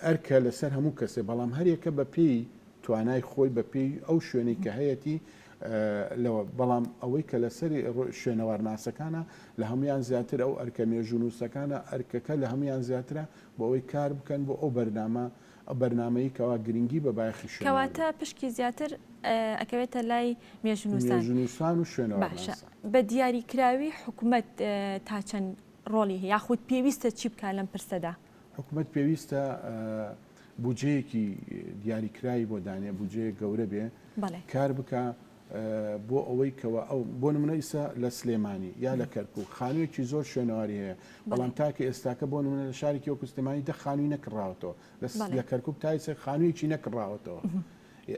S2: ئەرکە لەسەر هەموو کەسێ، بەڵام هەریەکە بە پێی توانای خۆی بە پێی ئەو شوێنەی کە هەیەتی لەوە، بەڵام ئەوەی کە لەسەری شوێنەوارناسەکانە لە هەموویان زیاتر ئەو ئەرکە مێژوونووسەکانە ئەرکەکە لە هەموویان زیاترە بۆ ئەوەی کار بکەن بۆ ئەو بەرنامە ئەو بەرنامەی کەوا گرنگی بە بایەخی شوێنەوار
S1: کەواتە پشکی زیاتر ئەکەوێتە لای مێژوونووسان.
S2: مێژوونووسان و
S1: باشە
S2: شوێنەوارناسان.
S1: بە دیاریکراوی حکومەت تا چەند ڕۆڵی هەیە یاخود پێویستە چی بکات لەم پرسەدا؟
S2: حکومەت پێویستە بودجەیەکی دیاریکراوی بۆ دانێ، بودجەیەک گەورە بێ، کار بکا بۆ ئەوەی کەوا ئەو بۆ نمونە ئیستا لە سلێمانی یا لە کەرکوک خانوویەکی زۆر شوێنەواری هەیە، بەڵام تاکە ئێستاکە بۆ نمونە لە شارێکی وەکو سلێمانی دە خانووی نەکڕاوەتەوە، لە کەرکوک تا ئیستا خانوویەکی نەکڕاوەتەوە.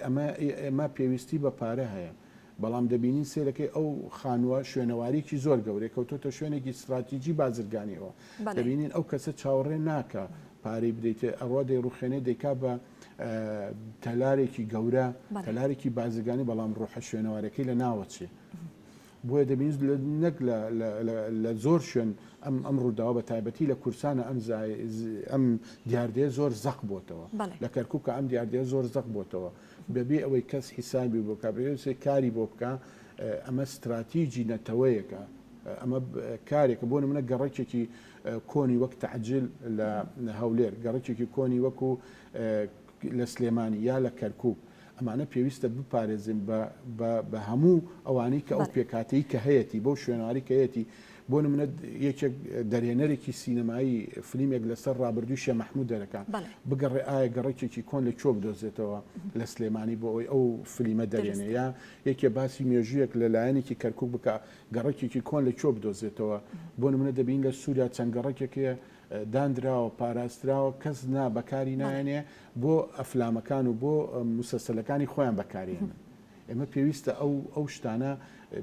S2: ئەمە ئێمە پێویستی بە پارە هەیە. بەڵام دەبینین سەیرەکەی ئەو خانووە شوێنەواریی زۆر گەورەیە کەوتۆتە شوێنێکی ستراتیجی بازرگانیەوە دەبینین ئەو کەسە چاوەڕێ ناکا پارەی بدەیتێ ئەڕوا دەیڕوخێنێ دەیکا بە تەلارێکی گەورە تەلارێکی بازرگانی بەڵام ڕۆحە شوێنەوارەکەی لە ناوەچێ بۆیە دەبینیت نەک لە زۆر شوێن ئەم ئەم ڕووداوە بە تایبەتی لە کورسانە ئەم ئەم دیاردەیە زۆر زەق بۆتەوە لە کەرکووکە ئەم دیاردەیە زۆر زەق بۆتەوە بەبێ ئەوەی کەس حیسابی بۆ بکا، بەبێ ئەوەی کاری بۆ بکا، ئەمە ستراتیجی نەتەوەیەکە، ئەمە کارێکە، بۆ نمونە گەڕەکێکی کۆنی وەک تەعجیل لە هەولێر، گەڕەکێکی کۆنی وەکو لە سلێمانی یا لە کەرکوک، ئەمانە پێویستە بپارێزین بە هەموو ئەوانەی کە ئەو پێکهاتەی کە هەیەتی، بەو شوێنەواری کە هەیەتی، بۆ نمونە یەکێک دەرهێنەرێکی سینەمایی فلیمێک لەسەر ڕابردووی شێ مەحمود دەرەکا بگەڕێ ئایا گەڕەکێکی کۆن لە کوێ بدۆزێتەوە لە سلێمانی بۆ ئەوەی ئەو فلیمە دەرێنێ یا یەکێ باسی مێژوویەک لە لایەنێکی کەرکوک بکا گەڕەکێکی کۆن لە کوێ بدۆزێتەوە بۆ نمونە دەبین لە سووریا چەند گەڕەکێک هەیە دانراوە پاراستراوە کەس نا بەکاری نایەنێ بۆ ئەفلامەکان و بۆ مسەسەلەکانی خۆیان بەکارێنن. ئێمە پێویستە ئەو ئەو شتانە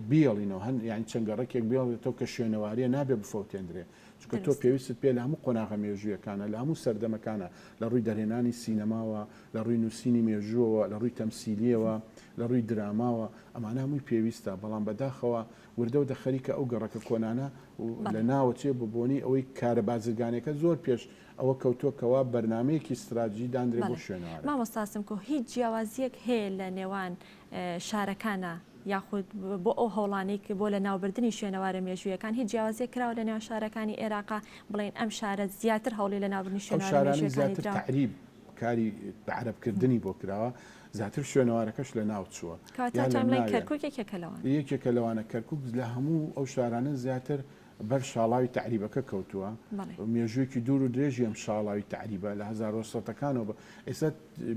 S2: بیەڵینەوە هەن یانی چەند گەڕەکێک بێڵێتەوە کە شوێنەواریە نابێ بفەوتێندرێ چونکە تۆ پێویستت پێ لە هەموو قۆناغە مێژوویەکانە لە هەموو سەردەمەکانە لە ڕووی دەرهێنانی سینەماوە لە ڕووی نووسینی مێژووەوە لە ڕووی تەمسیلیەوە لە ڕووی دراماوە ئەمانە هەمووی پێویستە بەڵام بەداخەوە وردە وردە خەریکە ئەو گەڕەکە کۆنانە لە ناوەچێ بە بۆنەی ئەوەی کارە بازرگانیەکە زۆر پێش ئەوە کەوتووە کەوا بەرنامەیەکی ستراتژی داندرێ بۆ
S1: بەڵێ
S2: شوێنەوارەکە.
S1: مامۆستا سمکۆ هیچ جیاوازیەک هەیە لە نێوان شارەکانا یاخود بۆ ئەو هەوڵانەی کە بۆ لە ناوبردنی شوێنەوارە مێژوویەکان هیچ جیاوازیەک کراوە لە نێوان شارەکانی ئێراقا بڵێن ئەم شارە زیاتر هەوڵی لە ناوبردنی
S2: ئەو
S1: شوێنەوارە
S2: شارانەی
S1: مێژوویەکانی
S2: زیاتر
S1: دراوە؟
S2: تەعریب. کاری بە عەرەبکردنی بۆ کراوە زیاتر شوێنەوارەکەش لە ناو چووە.
S1: کەواتە ئەتوانین بڵێین کەرکوک یەکێکە لەوانە.
S2: یەکێکە لەوانە کەرکوک لە هەموو ئەو شارانە زیاتر بەر شاڵاوی تەعریبەکە کەوتووە. مێژوویەکی دوور و درێژی ئەم شاڵاوی تەعریبە لە 1800ەکانەوە بە ئێستا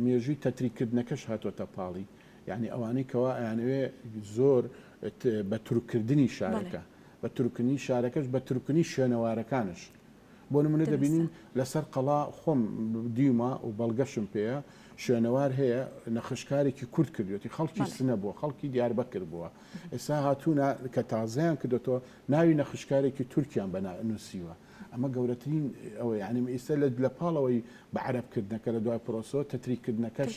S2: مێژووی تەتریککردنەکەش هاتۆتە پاڵی. یانی ئەوانەی کەوا ئەیانەوێ زۆر بە تورککردنی شارەکە بە تورککردنی شارەکەش بە تورککردنی شوێنەوارەکانش. بۆ نمونە دەبینین لەسەر قەڵا خۆم دیومە و بەڵگەشم پێیە شوێنەوار هەیە نەخشکارێکی کورد کردوێتی خەڵکی سنە بووە خەڵکی دیاربەکر بووە ئێستا هاتوونە کە تازەیان کردێتەوە ناوی نەخشکارێکی تورکیان بە نووسیوە ئەمە گەورەترین ئەوە یعنی ئێستا لە پاڵەوەی بە عەرەبکردنەکە لە دوای پرۆسەوە تەتریکردنەکەش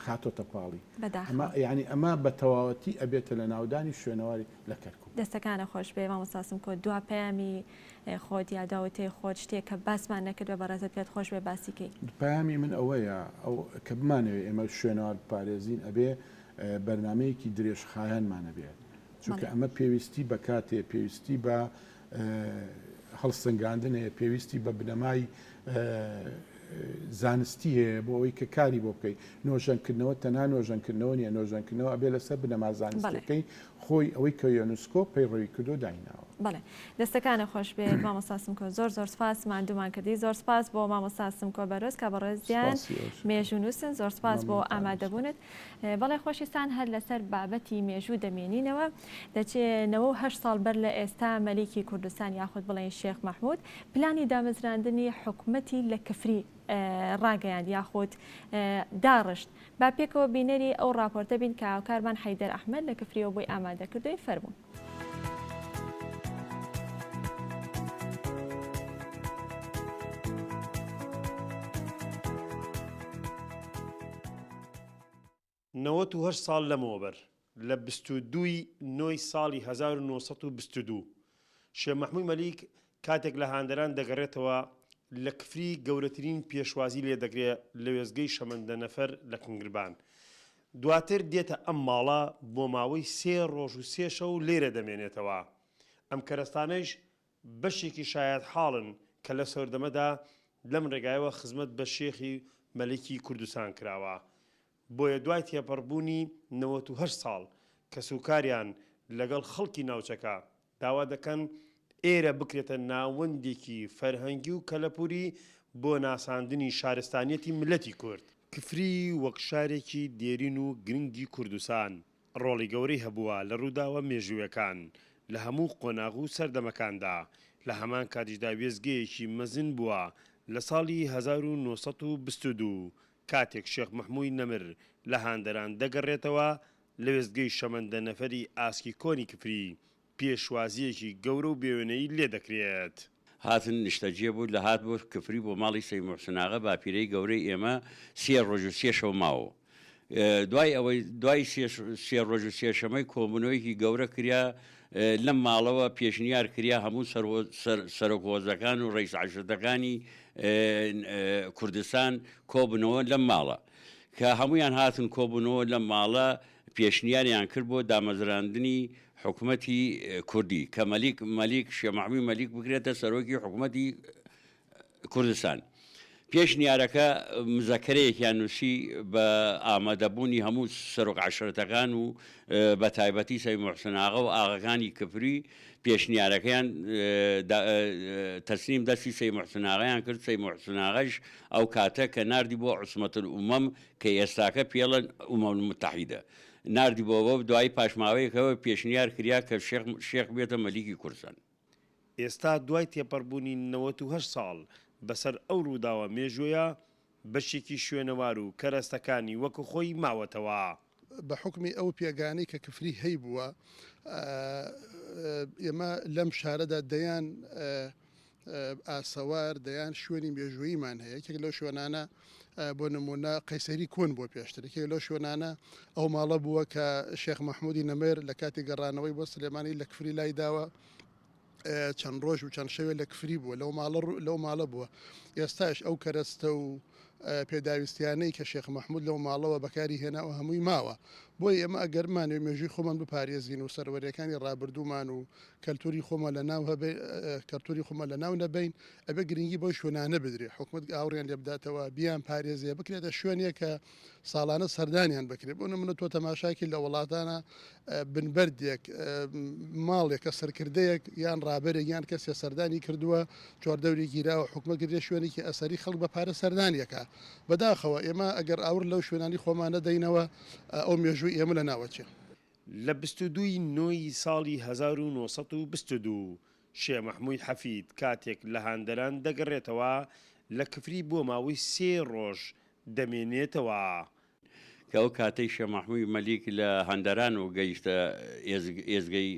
S2: خاتۆتە پاڵی ئەمە یعنی ئەمە بە تەواوەتی ئەبێتە لە ناودانی شوێنەواری لە کەرکوک.
S1: دەستەکانە خۆش بێ مامۆستا سمکۆ دوا پەیامی خۆت یا دوا وتەی خۆت شتێک کە باسمان نەکردوە بەڕێزت پێت خۆش بێ باسی کەی.
S2: پەیامی من ئەوەیە ئەو کە بمانەوێ ئێمە شوێنەوار بپارێزین ئەبێ بەرنامەیەکی درێژخایەنمان هەبێ چونکە ئەمە پێویستی بە کاتێ پێویستی بە هەڵسەنگاندن هەیە پێویستی بە بنەمای زانستی هەیە بۆ ئەوەی کە کاری بۆ بکەیت نۆژەنکردنەوە تەنها نۆژەنکردنەوە نیە نۆژەنکردنەوە ئەبێ لەسەر بنەما زانستیەکەی خۆی ئەوەی کە یۆنسکۆ پەیڕەوی کردو دایناوە.
S1: بەڵێ دەستەکانت خۆش بێت مامۆستا سمکۆ زۆر زۆر سپاس ماندوومان کردی زۆر سپاس بۆ مامۆستا سمکۆ بەرۆز کە بەڕێزیان مێژوونووسن زۆر سپاس بۆ ئامادەبوونت بەڵێ خۆشیستان هەر لەسەر بابەتی مێژوو دەمێنینەوە دەچێ 98 ساڵ بەر لە ئێستا مەلیکی کوردستان یاخود بڵێین شێخ مەحمود پلانی دامەزراندنی حکومەتی لە کفری ڕاگەیاند یاخود داڕشت با پێکەوە بینەری ئەو ڕاپۆرتە بین کە هاوکارمان حەیدەر ئەحمەد لە کفریەوە بۆی ئامادە کردووین فەرموون.
S3: 98 ساڵ لەمەوبەر، لە 22 ی نۆی ساڵی 1922، شێخ مەحموود مەلیک کاتێک لە هەندەران دەگەڕێتەوە لە کفری گەورەترین پێشوازی لێ دەکرێ لە وێستگەی شەمەندەنەفەر لە کنگربان. دواتر دێتە ئەم ماڵە بۆ ماوەی سێ ڕۆژ و سێ شەو لێرە دەمێنێتەوە. ئەم کەرەستانەیش بەشێکی شایەتحاڵن کە لە سەردەمەدا لەم ڕێگایەوە خزمەت بە شێخی مەلیکی کوردستان کراوە. بۆیە دوای تێپەڕبوونی 98 ساڵ کەسوکاریان لەگەڵ خەڵکی ناوچەکە داوا دەکەن ئێرە بکرێتە ناوەندێکی فەرهەنگی و کەلەپوری بۆ ناساندنی شارستانیەتی مللەتی کورد. کفری وەک شارێکی دێرین و گرنگی کوردستان ڕۆڵی گەورەی هەبووە لە ڕووداوە مێژوویەکان لە هەموو قۆناغ و سەردەمەکاندا، لە هەمان کاتیشدا وێستگەیەکی مەزن بووە لە ساڵی 1922 کاتێک شێخ مەحمووی نەمر لە هەندەران دەگەڕێتەوە لە وێستگەی شەمەندەنەفەری ئاسکی کۆنی کفری پێشوازییەکی گەورە و بێوێنەی لێ دەکرێت.
S4: هاتن نیشتەجێ بوو لە هات بۆ کفری بۆ ماڵی سەی موحسن ئاغا باپیرەی گەورەی ئێمە سێ ڕۆژ و سێ شەو ماوە دوای ئەوەی دوای سێ ڕۆژ و سێ شەمەی کۆبوونەوەیەکی گەورە کریا لەم ماڵەوە پێشنیار کریا هەموو سەرۆک هۆزەکان و ڕئیس عەشرەتەکانی کوردستان کۆبنەوە لەم ماڵە کە هەمویان هاتن کۆبوونەوە لەم ماڵە پێشنیاریان کرد بۆ دامەزراندنی حکومەتی کوردی کە مەلیک مەلیک شێخ مەحموی مەلیک بکرێتە سەرۆکی حکومەتی کوردستان. پێشنیارەکە مزەکەرەیەکیان نووسی بە ئامادەبوونی هەموو سەرۆک عەشرەتەکان و بە تایبەتی سەی موحسن ئاغا و ئاغەکانی کفری پێشنیارەکەیان تەسلیم دەستی سەی موحسن ئاغایان کرد سەی موحسن ئاغاش ئەو کاتە کە ناردی بۆ عوسمەت الئومەم کە ئێستاکە پێڵەن ئومەم المتحیدە ناردی بۆ دوایی پاش ماوەیەکەوە پێشنیار کریا کە شێخ شێخ بێتە مەلیکی کوردستان.
S3: ئێستا دوای تێپەڕبوونی 98 ساڵ بەسەر ئەو ڕووداوە مێژوویە، بەشێکی شوێنەوار و کەرەستەکانی وەکو خۆی ماوەتەوە.
S5: بە حوکمی ئەو پێگانەی کە کفری هەیبووە، ئێمە لەم شارەدا دەیان ئاسەوار، دەیان شوێنی مێژووییمان هەیە، یەکێک لەو شوێنانە بۆ نموونە قەیسەری کۆن بووە پێشتر، یەکێک لەو شوێنانە ئەو ماڵە بووە کە شێخ مەحموودی نەمر لە کاتی گەڕانەوەی بۆ سلێمانی لە کفری لای داوە، چەند ڕۆژ و چەند شەوێ لە کفری بووە، لەو ماڵە لەو ماڵە بووە. ئێستاش ئەو کەرەستە و پێداویستیانەی کە شێخ مەحموود لەو ماڵەوە بەکاری هێناوە هەمووی ماوە. بۆیە ئێمە ئەگەر بمانەوێت مێژووی خۆمان بپارێزین و سەروەرییەکانی ڕابردوومان و کەلتوری خۆمان لەناو کەلتوری خۆمان لەناو نەبەین، ئەبێ گرنگی بەو شوێنانە بدرێ، حکومەت ئاوڕیان لێ بداتەوە، بیان پارێزێ، بکرێتە شوێنێک کە ساڵانە سەردانیان بکرێت. بۆ نمونە تۆ تەماشاکی لە وڵاتانە بنبەردێک، ماڵێک کە سەرکردەیەک یان ڕابەرێک یان کەسێ سەردانی کردووە، چواردەوری گیراوە، حکومەت کردیە شوێنێکی ئەسەری خەڵک بە پارە سەردانی ئەکا. بەداخەوە ئێمە ئەگەر ئاوڕ لەو شوێنانی خۆمان نەدەینەوە ئەو مێژووی ئێمە لەناوەچێ.
S3: لە 22 ی نۆی ساڵی 1922 شێ مەحمووی حەفید کاتێک لە هەندەران دەگەڕێتەوە لە کفری بۆ ماوەی سێ ڕۆژ دەمێنێتەوە.
S4: کە ئەو کاتەی شێ مەحمووی مەلیک لە هەندەران و گەیشتە ئێزگەی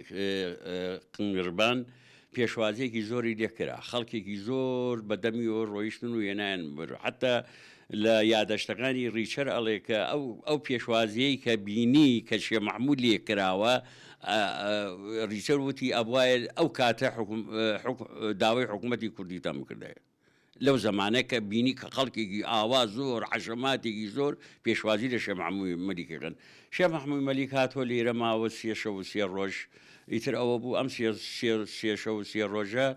S4: قنگربان پێشوازیەکی زۆری لێکرا خەڵکێکی زۆر بە دەمیەوە ڕۆیشتن و هێنایان بر حتا لە یادەشتەکانی ڕیچەر ئەڵێ کە ئەو ئەو پێشوازیەی کە بینی کە شێ مەحموود لێ کراوە ڕیچەر وتی ئەبوایە ئەو کاتە داوای حکوومەتی کوردیتان بکردایە. لەو زەمانە کە بینی کە خەڵکێکی ئاوا زۆر حەشەماتێکی زۆر پێشوازی لە شێ مەحمووی مەلیک ئەکەن. شێ مەحمووی مەلیک هاتووە لێرە ماوە سێ شەو و سێ ڕۆژ ئیتر ئەوە بوو ئەم سێ سێ سێ شەو و سێ ڕۆژە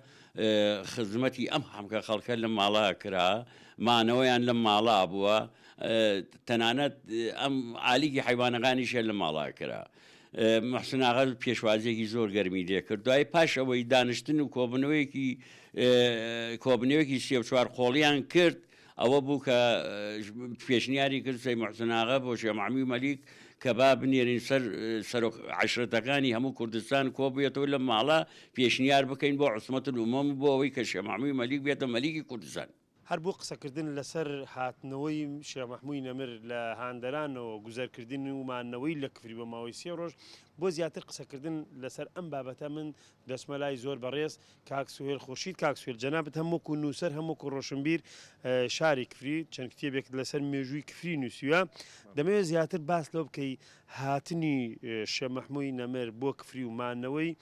S4: خزمەتی ئەم حەمکە خەڵکە لەم ماڵە کرا مانەوەیان لەم ماڵا بووە تەنانەت ئەم عالیگی حەیوانەکانیشیان لەم ماڵا کرا. محسن ئاغا پێشوازیەکی زۆر گەرمی لێکرد دوای پاش ئەوەی دانیشتن و کۆبنەوەیەکی کۆبنەوەیەکی سێ و چوار قۆڵیان کرد ئەوە بوو کە پێشنیاری کرد سەی محسن ئاغا بۆ شێخ مەحموی مەلیک کە با بنێرین سەر سەرۆک عەشرەتەکانی هەموو کوردستان کۆ بێتەوە لەم ماڵە پێشنیار بکەین بۆ عوسمەت الئومەم بۆ ئەوەی کە شێخ مەحموی مەلیک بێتە مەلیکی کوردستان.
S3: هەر بۆ قسەکردن لەسەر هاتنەوەی شێخ مەحمووی نەمر لە هەندەرانەوە، گوزەرکردنی و مانەوەی لە کفری بۆ ماوەی سێ ڕۆژ، بۆ زیاتر قسەکردن لەسەر ئەم بابەتە من دەچمە لای زۆر بەڕێز کاک سوهێل خورشید. کاک سوهێل جەنابت هەم وەکو نووسەر هەم وەکو ڕۆشنبیر شاری کفری چەند کتێبێکت لەسەر مێژووی کفری نووسیوە، دەمەوێت زیاتر باس لەوە بکەی هاتنی شێخ مەحمووی نەمر بۆ کفری و مانەوەی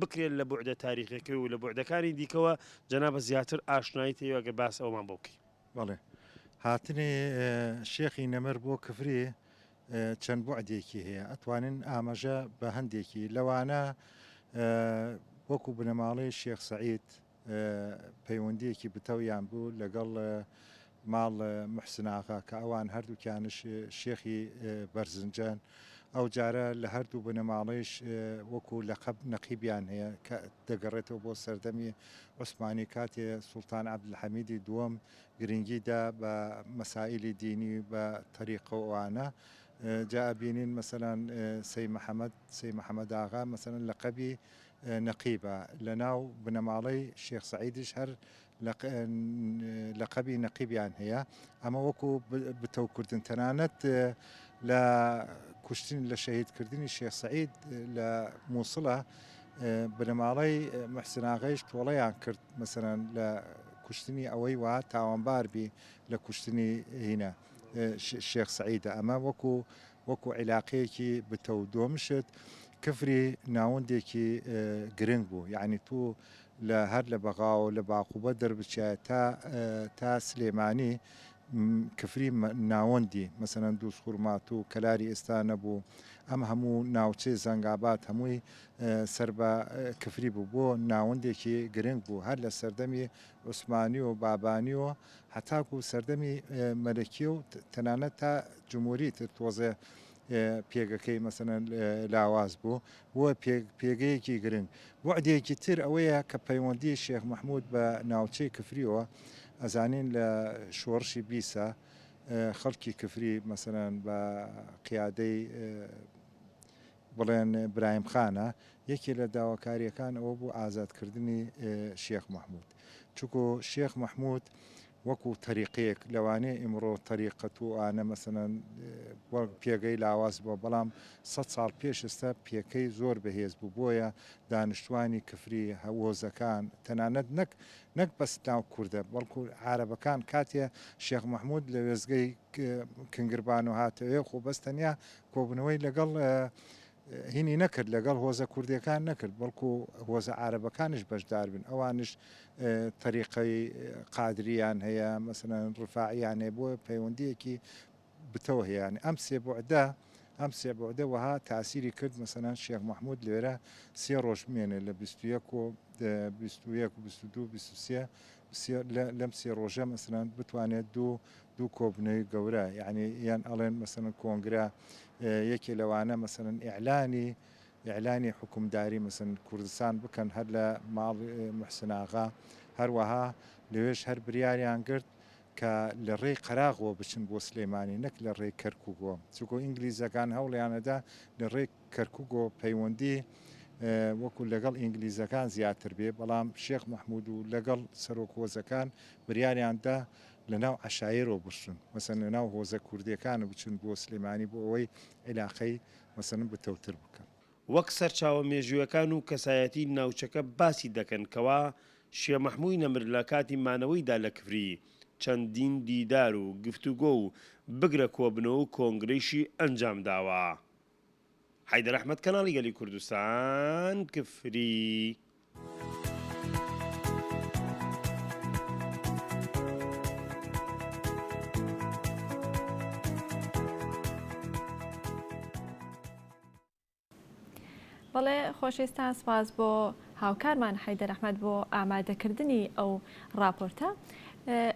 S3: بکرێت لە بوعدە تاریخیەکەی و لە بوعدەکانی دیکەوە جەنابت زیاتر ئاشناییت هەیە ئەگەر باس ئەوەمان بۆ بکەی.
S6: بەڵێ هاتنی شێخی نەمر بۆ کفری چەند بوعدێکی هەیە ئەتوانین ئاماژە بە هەندێکی لەوانە وەکو بنەماڵەی شێخ سەعید پەیوەندیەکی بتەویان بوو لەگەڵ ماڵ محسن ئاغا کە ئەوان هەردووکیانش شێخی بەرزنجەن ئەو جارە لە هەردوو بنەماڵەیش وەکو لەقەب نەقیبیان هەیە کە دەگەڕێتەوە بۆ سەردەمی عوسمانی کاتێ سوڵتان عەبدولحەمیدی دووەم گرنگی دا بە مەسائیلی دینی بە تەریقە و ئەوانە جا ئەبینین مەسەلەن سەی محەمەد سەی محەمەد ئاغا مەسەلەن لەقەبی نەقیبە لەناو بنەماڵەی شێخ سەعیدیش هەر لەقەبی نەقیبیان هەیە ئەمە وەکو بتەوکردن تەنانەت لە کوشتن لە شەهیدکردنی شێخ سەعید لە مووسڵە بنەماڵەی محسن ئاغەیش تۆڵەیان کرد مەسەلەن لە کوشتنی ئەوەی وا تاوانبار بی لە کوشتنی هینە شێخ سەعیدە ئەمە وەکو وەکو عیلاقەیەکی بتەو دۆمشت کفری ناوەندێکی گرنگ بوو یعنی تو لە هەر لە بەغاوە لە باقوبە دەربچایە تا تا سلێمانی کفری ناوەندی مەسەلەن دووزخورماتوو کەلاری ئێستا نەبوو ئەم هەموو ناوچەی زەنگاباد هەمووی سەر بە کفری بوو بۆ ناوەندێکی گرنگ بوو هەر لە سەردەمی عوسمانی و بابانی و هەتاکو سەردەمی مەلەکی و تەنانەت تا جمهوری تر تۆزێ پێگەکەی مەسەلەن لاواز بوو بووە پێگەیەکی گرنگ. بوعدێکی تر ئەوەیە کە پەیوەندی شێخ مەحمود بە ناوچەی کفریەوە ئەزانین لە شۆڕشی بیسە خەڵکی کفری مەسەلەن بە قیادەی بڵێن برایم خانە یەکێ لە داواکاریەکان ئەوە بوو ئازادکردنی شێخ مەحمود چونکو شێخ مەحمود وەکو تەریقەیەک لەوانەیە ئیمڕۆ تەریقەت و ئانە مەسەلەن وەک پێگەی لاواز بووە بەڵام سەد ساڵ پێش ئێستا پێکەی زۆر بەهێز بوو بۆیە دانیشتوانی کفری هۆزەکان تەنانەت نەک نەک بەس ناو کوردە بەڵکو عارەبەکان کاتێ شێخ مەحمود لە وێستگەی کنگربانۆ هاتەوێ خۆ بەس تەنیا کۆبوونەوەی لەگەڵ هینی نەکرد لەگەڵ هۆزە کوردیەکان نەکرد بەڵکو هۆزە عارەبەکانیش بەشدار بن ئەوانیش تەریقەی قادریان هەیە مەسەلەن ڕفاعیان هەیە بۆیە پەیوەندیەکی بتەو هەیە یانی ئەم سێ بوعدە. ئەم سێ بوعدە وەها تاسیری کرد مەسەلەن شێخ مەحمود لێرە سێ ڕۆژ بمێنێ لە 21 و 21 و 22 23 لەم سێ ڕۆژە مەسەلەن بتوانێت دوو دوو کۆبنەوەی گەورە یعنی یان ئەڵێن مەسەلەن کۆنگرە یەکێ لەوانە مەسەلەن ئیعلانی ئیعلانی حوکمداری مەسەلەن کوردستان بکەن هەر لە ماڵ محسن ئاغا هەروەها لەوێش هەر بریاریان گرت کە لە ڕێی قەراغەوە بچن بۆ سلێمانی نەک لە ڕێی کەرکوکەوە چونکە ئینگلیزەکان هەوڵیانەدا لە ڕێی کەرکوکەوە پەیوەندی وەکو لەگەڵ ئینگلیزەکان زیاتر بێ بەڵام شێخ مەحمود و لەگەڵ سەرۆک هۆزەکان بریاریان دا لە ناو عەشایرەوە بچن مەسەن لە ناو هۆزە کوردیەکان بچن بۆ سلێمانی بۆ ئەوەی عیلاقەی مەسەن بتەوتر بکەن.
S3: وەک سەرچاوە مێژوویەکان و کەسایەتی ناوچەکە باسی دەکەن کەوا شێ مەحمووی نەمر لە کاتی مانەوەیدا لە کفری چەندین دیدار و گفتوگۆ و بگرە کۆبنەوە و کۆنگرەیشی ئەنجام داوە. حەیدەر ئەحمەد کەناڵی گەلی کوردستان کفری.
S1: بەڵێ خۆشەویستان سپاس بۆ هاوکارمان حەیدەر ئەحمەد بۆ ئامادەکردنی ئەو راپۆرتە.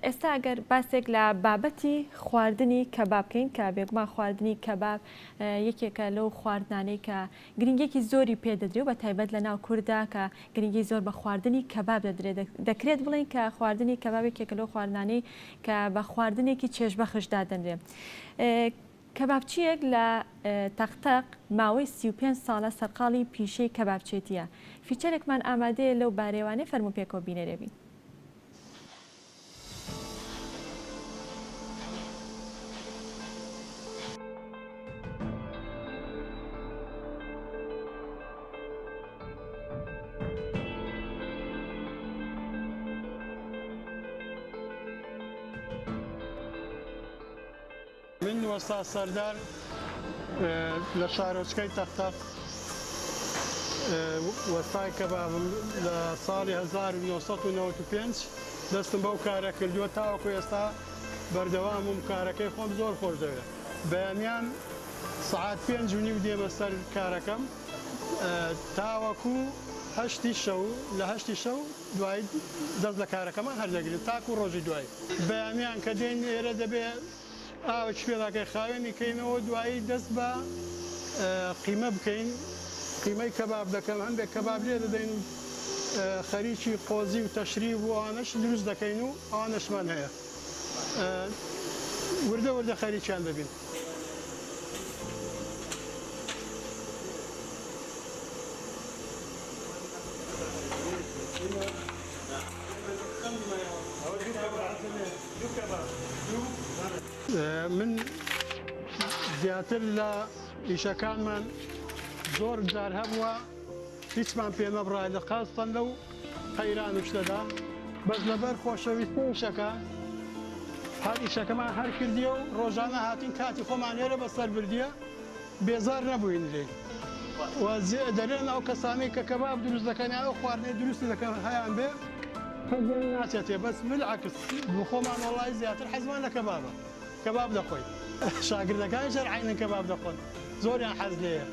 S1: ئێستا گەر باسێک لە بابەتی خواردنی کەباب بکەین کە بێگومان خواردنی کەباب یەکێکە لەو خواردنانەی کە گرنگیەکی زۆری پێ دەدرێ و بە تایبەت لە ناو کورددا کە گرنگی زۆر بە خواردنی کەباب دەدرێت دەکرێت بڵێین کە خواردنی کەباب یەکێکە لەو خواردنانەی کە بە خواردنێکی چێژبەخش دادەنرێ. کەبابچییەک لە تەقتەق ماوەی 35 ساڵە سەرقاڵی پیشەی کەبابچێتییە. feature ێکمان ئامادەیە لەو بارەیەوانێ فەرموو پێکەوە بینەرێ بین.
S7: من وەستا سەردار لە شارۆچکەی تەقتەق وەستای کەبابم لە ساڵی 1995 دەستم بەو کارە کردووە تاوەکو ئێستا بەردەوامم کارەکەی خۆم زۆر خۆش دەوێت بەیانیان سەعات پێنج و نیو دێمە سەر کارەکەم تاوەکو هەشتی شەو لە هەشتی شەو دوایی دەست لە کارەکەمان هەردەگرین تاکو ڕۆژی دوایی بەیانیان کە دێین ئێرە دەبێ ئاوێکی پێداکەی خاوێنی کەینەوە دوایی دەست بە قیمە بکەین قیمەی کەباب دەکەم هەندێک کەباب لێ دەدەین و خەریکی قۆزی و تەشریب و ئەوانەش دروست دەکەین و ئەوانەشمان هەیە وردە وردە خەریکیان دەبین. من زیاتر لە ئیشەکانمان زۆر جار هەبووە هیچمان پێ نەبڕایە لە خاستەن لەو قەیران و شتەدا بەس لەبەر خۆشەویستی ئیشەکە هەر ئیشەکەمان هەر کردیە و ڕۆژانە هاتین کاتی خۆمان لێرە بەسەر بردیە بێزار نەبووین لێی و دەرێن ئەو کەسانەی کە کەباب دروست دەکەن یان ئەو خواردنەی دروستی دەکەن هەیان بێ حەزیان ناچێتێ بەس بالعکس بۆ خۆمان وەڵی زیاتر حەزمان لە کەبابە کەباب دەخۆین شاگردەکانیش هەر عەینەن کەباب دەخۆن زۆریان حەز لێیە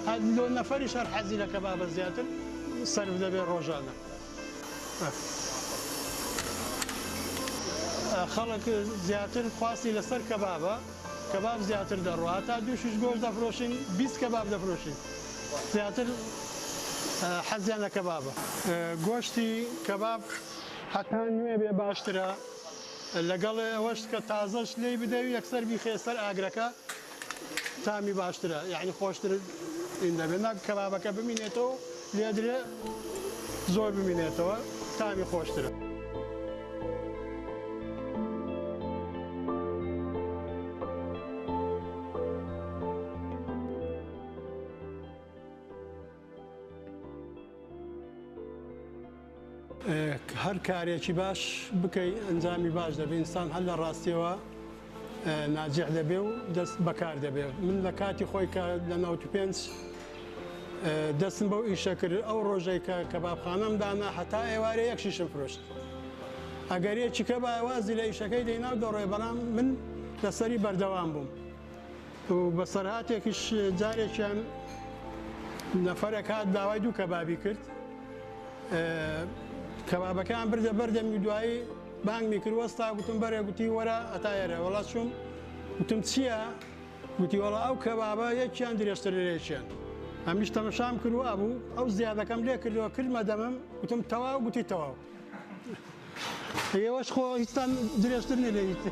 S7: هەر لۆ نەفەریش هەر حەزی لە کەبابە زیاتر سەرف دەبێ ڕۆژانە. خەڵک زیاتر خواستی لەسەر کەبابە کەباب زیاتر دەڕوا هەتا دوو شیش گۆشت دەفرۆشین 20 کەباب دەفرۆشین زیاتر حەزیان لە کەبابە. گۆشتی کەباب هەتا نوێ بێ باشترە لەگەڵ ئەوەش کە تازەش لێی بدەی و یەکسەر بیخەیە سەر ئاگرەکە تامی باشترە یانی خۆشتر ئین دەبێت ناک کەبابەکە بمینێتەوە و لێدرێ زۆر بمینێتەوە تامی خۆشترە. هەر کارێکی باش بکەی ئەنجامی باش دەبێ ئینسان هەر لە ڕاستیەوە ناجح دەبێ و دەست بەکار دەبێ من لە کاتی خۆی کە لە 95 دەستم بەو ئیشە کرد ئەو ڕۆژەی کە کەبابخانەم دانا هەتا ئێوارێ یەک شیشم فرۆشت ئەگەر یەکی کە بایە وازی لە ئیشەکەی دەینا و دەڕۆێ بەڵام من لەسەری بەردەوام بووم. و بەسەرهاتێکیش جارێکیان نەفەرێک هات داوای دوو کەبابی کرد کەبابەکەیان بردە بەردەمی دوایی بانگمی کرد وەستا گوتم بەرێ گوتی وەرە ئەتا ئێرە وەڵا چووم گوتم چییە گوتی وەڵا ئەو کەبابە یەکیان درێژتر لە یەکیان ئەمیش تەمەشام کرد وابوو ئەو زیادەکەم لێ کردەوە کردمە دەمم گوتم تەواو گوتی تەواو ئێوەش خۆ هیچتان درێژتر نیە لە هیچ.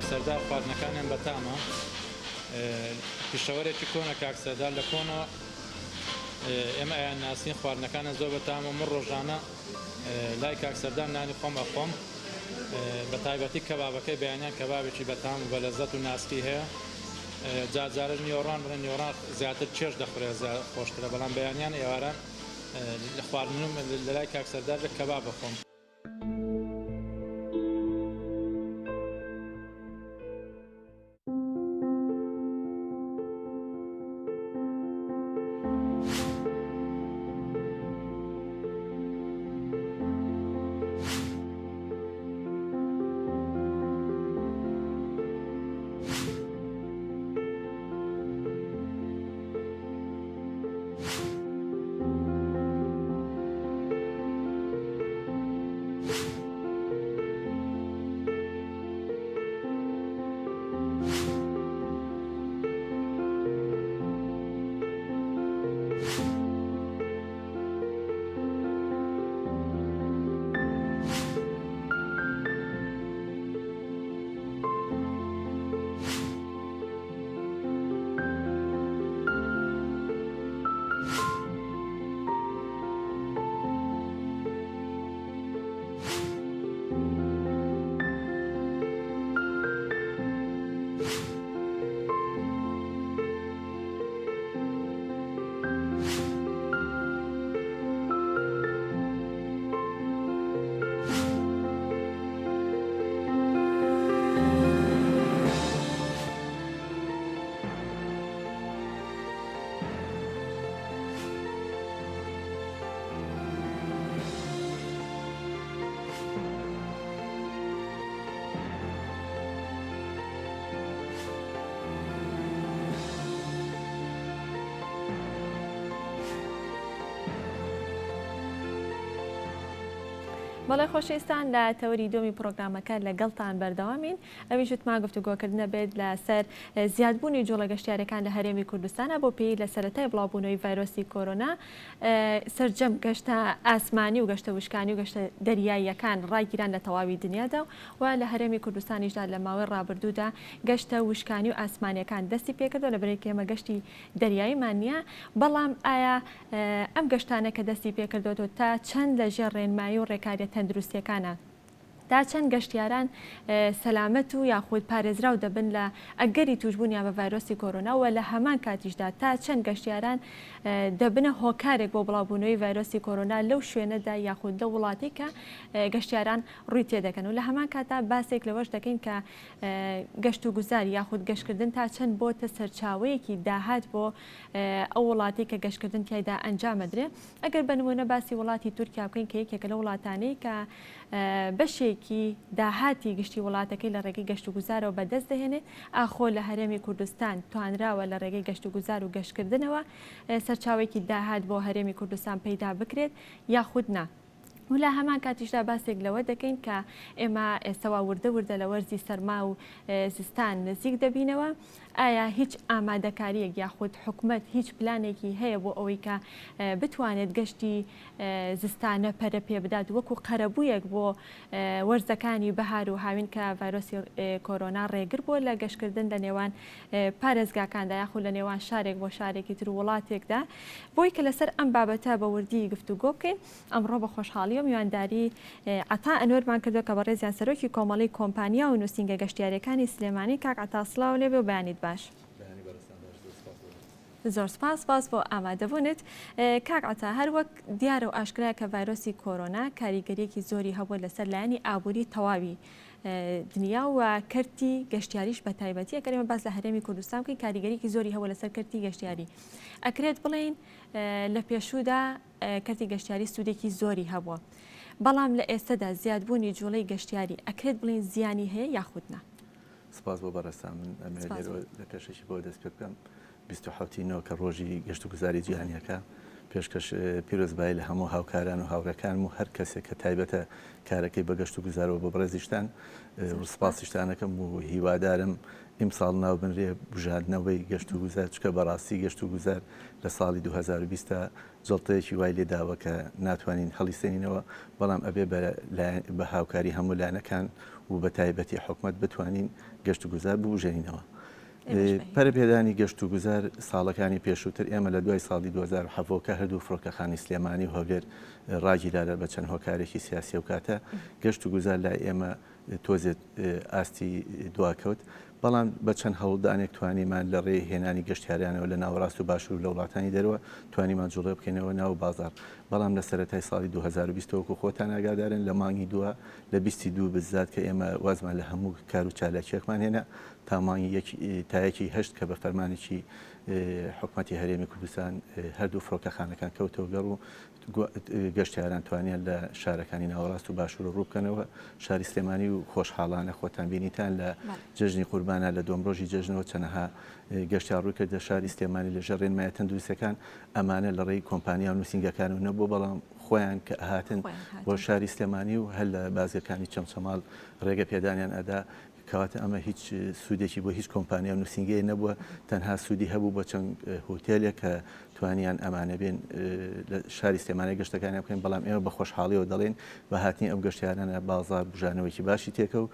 S8: سەردار خواردنەکانیان بەتامە. پیشەوەرێکی کۆنە کاک سەردار لە کۆنەوە ئێمە ئەیان ناسین خواردنەکانیان زۆر بەتامە من ڕۆژانە لای کاک سەردار نانی خۆم ئەخۆم بە تایبەتی کەبابەکەی بەیانیان کەبابێکی بەتام و بەلەزەت و ناسکی هەیە جارجارەش نیۆڕان بڵێن نیۆڕان زیاتر چێژ دەخورێت خۆشترە بەڵام بەیانیان ئێواران لە خواردنم لەلای کاک سەردار کەباب بخۆم.
S1: بەڵێ خۆشەویستان لە تەوەری دووەمی پرۆگرامەکە لەگەڵتان بەردەوامین ئەویش وتمان گفتوگۆکردنە بێت لەسەر زیادبوونی جوڵە گەشتیارەکان لە هەرێمی کوردستانە بۆ پێی لە سەرەتای بڵاوبوونەوەی ڤایرۆسی کۆرۆنا سەرجەم گەشتە ئاسمانی و گەشتە وشکانی و گەشتە دەریاییەکان ڕاگیران لە تەواوی دنیادا و لە هەرێمی کوردستانیشدا لە ماوەی ڕابردوودا گەشتە وشکانی و ئاسمانیەکان دەستی پێکردووە لە بەرەی ئێمە گەشتی دەریاییمان نییە بەڵام ئایا ئەم گەشتانە کە دەستی پێکردووەتەوە تا چەند لە ژێر ڕێنمایی و ڕێکاریە تەندروستیەکانە تا چەند گەشتیاران سەلامەت و یاخود پارێزراو دەبن لە ئەگەری توشبوونیان بە ڤایرۆسی کۆرۆنا و لە هەمان کاتیشدا تا چەند گەشتیاران دەبنە هۆکارێک بۆ بڵاوبوونەوەی ڤایرۆسی کۆرۆنا لەو شوێنەدا یاخود لەو وڵاتەی کە گەشتیاران ڕووی تێدەکەن و لە هەمان کاتدا باسێک لەوەش دەکەین کە گەشت و گوزار یاخود گەشتکردن تا چەند بۆتە سەرچاوەیەکی داهات بۆ ئەو وڵاتەی کە گەشتکردن تیایدا ئەنجامەدرێ ئەگەر بە نموونە باسی وڵاتی تورکیا بکەین کە یەکێکە لەو وڵاتانەی کە بەشێکی داهاتی گشتی وڵاتەکەی لە ڕێگەی گەشتوگوزارەوە بەدەست دەهێنێت، ئاخۆ لە هەرێمی کوردستان توانراوە لە ڕێگەی گەشتوگوزار و گەشتکردنەوە سەرچاوەیەکی داهات بۆ هەرێمی کوردستان پەیدا بکرێت یاخود نا؟ و لە هەمان کاتیشدا باسێک لەوە دەکەین کە ئێمە ئێستەوا وردە وردە لە وەرزی سەرما و زستان نزیک دەبینەوە، ئایا هیچ ئامادەکارییەک یاخود حکومەت هیچ پلانێکی هەیە بۆ ئەوەی کە بتوانێت گەشتی زستانە پەرە پێ بدات وەکو قەرەبوویەک بۆ وەرزەکانی بەهار و هاوین کە ڤایرۆسی کۆرۆنا ڕێگر بووە لە گەشتکردن لە نێوان پارێزگاکاندا یاخود لە نێوان شارێک بۆ شارێکی تر و وڵاتێکدا بۆی کە لەسەر ئەم بابەتە بە وردی گفتوگۆ بکەین ئەمڕۆ بە خۆشحاڵیەوە میوانداری عەتا ئەنوەرمان کردوە کە بەڕێزیان سەرۆکی کۆمەڵەی کۆمپانیا و نوسینگە گەشتیاریەکانی سلێمانی کاک عەتا سڵاو لێبێ و بەیانیت باش.
S9: بەیانی بەڕێزتان باش زۆر سوپاس بۆ بەڕێزتان.
S1: زۆر سپاس سپاس بۆ ئامادەبوونت. کاک عەتا هەر وەک دیارە و ئاشکرایە کە ڤایرۆسی کۆرۆنا کاریگەریەکی زۆری هەبووە لەسەر لایەنی ئابووری تەواوی دنیا و کەرتی گەشتیاریش بە تایبەتی ئەگەر ئێمە باس لە هەرێمی کوردستان بکەین کاریگەریکی زۆری هەبووە لەسەر کەرتی گەشتیاری ئەکرێت بڵێین لە پێشوودا کەرتی گەشتیاری سوودێکی زۆری هەبووە بەڵام لە ئێستەدا زیادبوونی جوڵەی گەشتیاری ئەکرێت بڵێین زیانی هەیە یاخود نا؟
S9: سپاس بۆ بەڕێزتان من ئەمەوێت لێرەوە لە پێشەکی بۆ دەست پێ بکەم 27 نۆ کە ڕۆژی گەشت و گوزاری جیهانیەکە پێشکەش پیرۆزبایی لە هەموو هاوکاران و هاوڕێکانم و هەر کەسێک کە تایبەتە کارەکەی بە گەشت و گوزارەوە بۆ بەڕێزیشتان و سپاسیشتانەکەم و هیوادارم ئیمساڵ ناو بنرێ بژاردنەوەی گەشت و گوزار چکە بەڕاستی گەشت و گوزار لە ساڵی 2020 جەڵتەیەکی وای لێ داوە کە ناتوانین هەڵیسێنینەوە، بەڵام ئەبێ بە بە هاوکاری هەموو لایەنەکان و بە تایبەتی حکومەت بتوانین گەشتوگوزار ببوژێنینەوە. پەرەپێدانی گەشتوگوزار ساڵەکانی پێشووتر ئێمە لە دوای ساڵی 2017 کە هەردوو فڕۆکەخانەی سلێمانی و هەولێر ڕاگیرا بە چەند هۆکارێکی سیاسی ئەو کاتە گەشتوگوزار لای ئێمە تۆزێ ئاستی دواکەوت، بەڵام بە چەند هەوڵدانێک توانیمان لە ڕێی هێنانی گەشتیارانەوە لە ناوەڕاست و باشوور و لە وڵاتانی دەرەوە توانیمان جوڵێ بکەینەوە ناو بازاڕ، بەڵام لە سەرەتای ساڵی 2020 وەکو خۆتان ئاگادارن لە مانگی دووە لە بیستی دوو بزات کە ئێمە وازمان لە هەموو کار و چالاکییەکمان هێنا تا مانگی یەک تا یەکی هەشت کە بە فەرمانێکی حکومەتی هەرێمی کوردستان هەردوو فڕۆکەخانەکان کەوتەوە گەڕ و گەشتیاران توانیان لە شارەکانی ناوەڕاست و باشوور ڕووبکەنەوە شاری سلێمانی و خۆشحاڵانە خۆتان بینیتان لە جەژنی قوربانە لە دووەم ڕۆژی جەژنەوە چەنەها گەشتیار ڕووی کردە شاری سلێمانی لە ژێر ڕێنمایە تەندروستیەکان ئەمانە لە ڕێی کۆمپانیا و نووسینگەکان و نەبوو بەڵام خۆیان کە ئەهاتن بۆ شاری سلێمانی و هەر لە بازگەکانی چەمچەماڵ ڕێگە پێدانیان ئەدا کەواتە ئەمە هیچ سوودێکی بۆ هیچ کۆمپانیا و نووسینگەیە نەبووە، تەنها سوودی هەبوو بۆ چەند هوتێلێک کە توانیان ئەمانە بێن لە شاری سلێمانی گەشتەکانیان بکەن، بەڵام ئێمە بە خۆشحاڵیەوە دەڵێین بە هاتنی ئەم گەشتیارانە بازاڕ بوژانەوەیەکی باشی تێکەوت،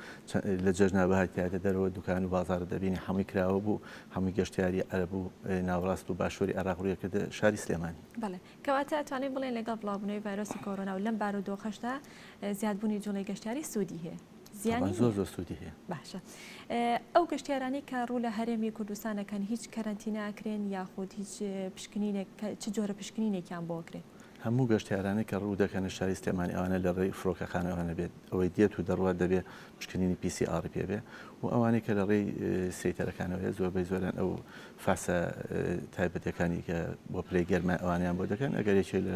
S9: لە جەژنا بهاتیایەتە دەرەوە دوکان و بازاڕت دەبینی هەمووی کراوە بوو، هەمووی گەشتیاری عەرەب و ناوەڕاست و باشووری عێراق ڕووی کردە شاری سلێمانی.
S1: بەڵێ کەواتە ئەتوانین بڵێین لەگەڵ بڵاوبوونەوەی ڤایرۆسی کۆرۆنا و لەم بارودۆخەشدا زیادبوونی جوڵەی گەشتیاری سوودی هەیە. زیانی
S9: زۆر زۆر سوودی هەیە.
S1: باشە ئەو گەشتیارانەی کە ڕوو لە هەرێمی کوردستان ئەکەن هیچ کەرەنتینە ئەکرێن یاخود هیچ پشکنینێک چ جۆرە پشکنینێکیان بۆ ئەکرێت؟
S9: هەموو گەشتیارانەی کە ڕوو دەکەنە شاری سلێمانی ئەوانە لە ڕێی فڕۆکەخانەوە نەبێت ئەوەی دێت و دەڕوات دەبێ پشکنینی PCR ی پێ بێ و ئەوانەی کە لە ڕێی سەیتەرەکانەوە زۆربەی زۆریان ئەو فاسە تایبەتەکانی کە بۆ پلەی گەرمای ئەوانیان بۆ دەکەن ئەگەر یەکێ لە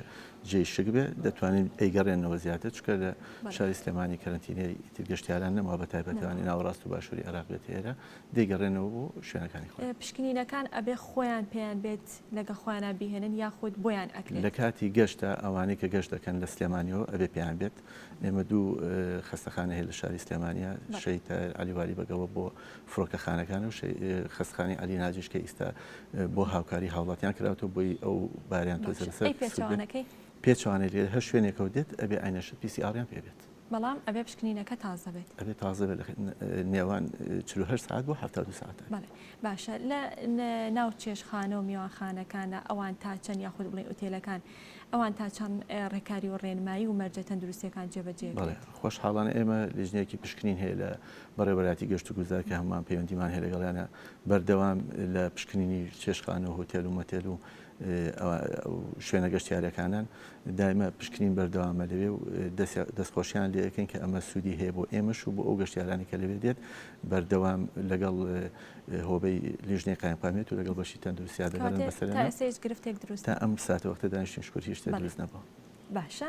S9: جێی شک بێ دەتوانین ئەیگەڕێنەوە زیاتر چونکە لە شاری سلێمانی کەرەنتینەی ئیتر گەشتیاران نەماوە بە تایبەت ئەوانەی ناوەڕاست و باشووری عێراق بێتە ئێرە دەیگەڕێنەوە بۆ شوێنەکانی خۆیان.
S1: پشکنینەکان ئەبێ خۆیان پێیان بێت لەگەڵ خۆیانا بیهێنن یاخود بۆیان ئەکرێت؟
S9: لە کاتی گەشتە ئەوانەی کە گەشت دەکەن لە سلێمانیەوە ئەبێ پێیان بێت. ئێمە دوو خەستەخانە هەیە لە شاری سلێمانیا شەهید تاهیر عەلی والی بەگەوە بۆ فڕۆکەخانەکان و خەستخانەی عەلی ناجیش کە ئیستا بۆ هاوکاری هاوڵاتیان کراوەتەوە بۆی ئەو باریان تۆزێ لەسەر
S1: پێچەوانەکەی
S9: پێچەوانەی لێ هەر شوێنێکەوە دێت ئەبێ عینەشت PCR یان پێ بێت.
S1: بەڵام ئەبێ پشکنینەکە تازە بێت.
S9: ئەبێ تازە بێت لە نێوان 48 سەعات بۆ 72 سەعات.
S1: بەڵێ باشە لە ناو چێشتخانە و میوانخانەکانە ئەوان تا چەند یاخود بڵێین ئوتێلەکان ئەوان تا چەند ڕێکاری و ڕێنمایی و مەرجە تەندروستیەکان جێبەجێ
S9: بەڵێ خۆشحاڵانە ئێمە لیژنەیەکی پشکنین هەیە لە بەڕێوەبەرایەتی گەشتوگوزار کە هەمووان پەیوەندیمان هەیە لەگەڵیانە بەردەوام لە پشکنینی چێشتخانە و هۆتێل و مۆتێل و شوێنە گەشتیارەکانن دایمە پشکنین بەردەوامە لەوێ و دەستخۆشیان لێ ئەکەین کە ئەمە سوودی هەیە بۆ ئێمەش و بۆ ئەو گەشتیارانی کە لەوێ دێت بەردەوام لەگەڵ هۆبەی لیژنەی قایمقامیەت و لەگەڵ بەشی تەندروستیا دەگەڕێن بەسەریان.
S1: تا ئێستا هیچ گرفتێک دروست
S9: تا ئەم ساتەوەختە دانیشتین شکر هیچ شتێک دروست نەبووە.
S1: باشە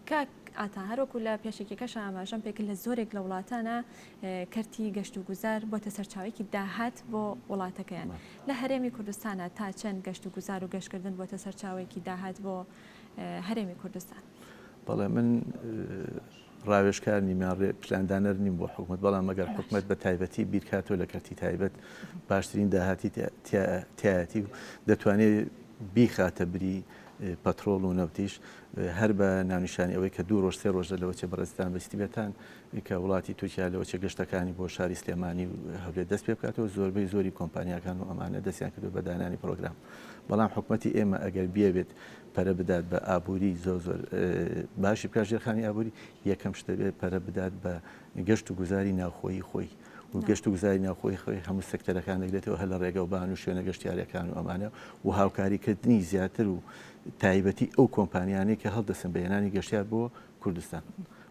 S1: کاک عەتا هەروەکو لە پێشەکیەکەشا ئاماژەم پێکرد لە زۆرێک لە وڵاتانە کەرتی گەشت و گوزار بۆتە سەرچاوەیەکی داهات بۆ وڵاتەکەیان لە هەرێمی کوردستانە تا چەند گەشت و گوزار و گەشتکردن بۆتە سەرچاوەیەکی داهات بۆ هەرێمی کوردستان؟
S9: بەڵێ من ڕاوێژکار نیم یان ڕێ پلاندانەر نیم بۆ حکومەت بەڵام ئەگەر حکومەت بە تایبەتی بیرکاتەوە لە کەرتی تایبەت باشترین داهاتی تایەتی و دەتوانێت بیخاتە بری پەترۆڵ و نەوتیش هەر بە ناونیشانی ئەوەی کە دوو ڕۆژ سێ ڕۆژە لەوەچێ بەڕێزتان بیستبێتان کە وڵاتی تورکیا لەوەچێ گەشتەکانی بۆ شاری سلێمانی و هەولێر دەست پێ بکاتەوە زۆربەی زۆری کۆمپانیاکان و ئەمانە دەستیان کردو بە دانانی پرۆگرام بەڵام حکومەتی ئێمە ئەگەر بیەوێت پەرە بدات بە ئابووری زۆر زۆر باشی بکات ژێرخانی ئابووری یەکەم شت دەبێت پەرە بدات بە گەشت و گوزاری ناوخۆیی خۆی. و گەشت و گوزاری ناوخۆی خۆی هەموو سێکتەرەکان دەگرێتەوە هەر لە ڕێگەوبان و شوێنە گەشتیاریەکان و ئەمانە و هاوکاریکردنی زیاتر و تایبەتی ئەو کۆمپانیانەی کە هەڵدەسن بە هێنانی گەشتیار بۆ کوردستان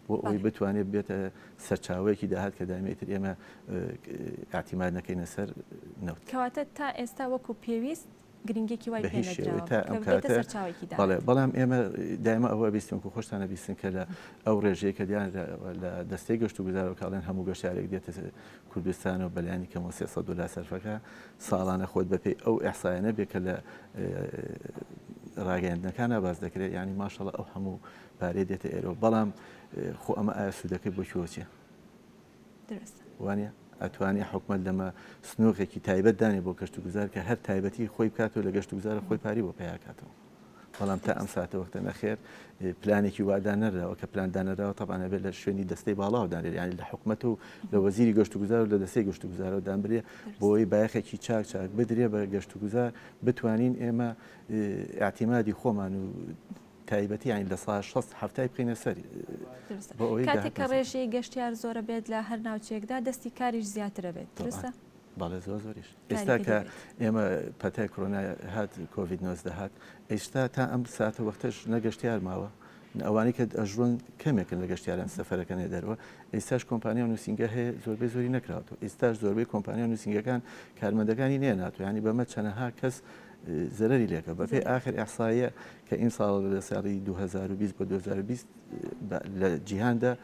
S9: بۆ ئەوەی بتوانێت بێتە سەرچاوەیەکی داهات کە دایمە ئیتر ئێمە ئیعتیماد نەکەینە سەر نەوت.
S1: کەواتە تا ئێستا وەکو پێویست گرنگیەکی وای
S9: بە
S1: پێ
S9: هیچ شێوەیە
S1: نەدراوە
S9: تا
S1: کە
S9: ئەم
S1: ببێتە
S9: کاتە
S1: سەرچاوەیەکی
S9: بەڵێ
S1: داهات.
S9: بەڵام ئێمە دایمە ئەوە بیستن و خۆشتان ئەبیستن کە لە ئەو ڕێژەیە کە دیانراوە لە دەستەی گەشت و گوزارەوە کە ئەڵێن هەموو گەشتیارێک دێتە کوردستان و بەلایەنی کەمەوە 300 دلار سەرفەکە ساڵانە خۆت بەپێی ئەو ئیحسایانە بێ کە لە ڕاگەیاندنەکانە باس دەکرێت یعنی ماشەڵە ئەو هەموو پارەی دێتە ئێرەوە بەڵام خۆ ئەمە ئایا سوودەکەی بۆ کوێوە چیە؟
S1: دروستە.
S9: وانە ئەتوانێ حکومەت لەمە سنووقێکی تایبەت دانێ بۆ گەشت و گوزار کە هەر تایبەتی خۆی بکاتەوە لە گەشت و گوزارە خۆی پاری بۆ پیاکاتەوە بەڵام تا ئەم ساتە وەختە نەخێر پلانێکی وادا نەراوە کە پلان دانەراوە تەبان ئەبێت لە شوێنی دەستەی باڵاوە دانرێت یانی لە حکومەت و لە وەزیری گەشت و گوزار و لە دەستەی گەشت و گوزارەوە دانبرێ بۆی بایەخێکی چاک چاک بدرێ بە گەشت و گوزار بتوانین ئێمە ئیعتیمادی خۆمان و تایبەتی یانی لە سا 60 هەفتای بخەینە سەر
S1: بۆ ئەوەی کاتێک کە ڕێژەی گەشتیار زۆرە بێت لە هەر ناوچەیەکدا دەستی کاریش زیاترە بێت دروستە؟
S9: بەڵێ زۆر زۆریش ئێستا کە ئێمە پەتای کۆرۆنا هات کۆڤید 19 هات ئێستا تا ئەم ساتە وەختەش نەگەشتیار ماوە ئەوانەی کە ئەژڕۆن کەمێکن لە گەشتیاران سەفەرەکەنێ دەرەوە ئێستاش کۆمپانیا و نووسینگە هەیە زۆربەی زۆری نەکراوەتەوە ئێستاش زۆربەی کۆمپانیا و نووسینگەکان کارمەندەکانی نێناتوە ینی بەمە چەنەها کەس زەرەری لێکە بەپێی ئاخر ئیحسایە کە ئیمساڵ لە ساڵی 2020 بۆ 2020 لە جیهاندا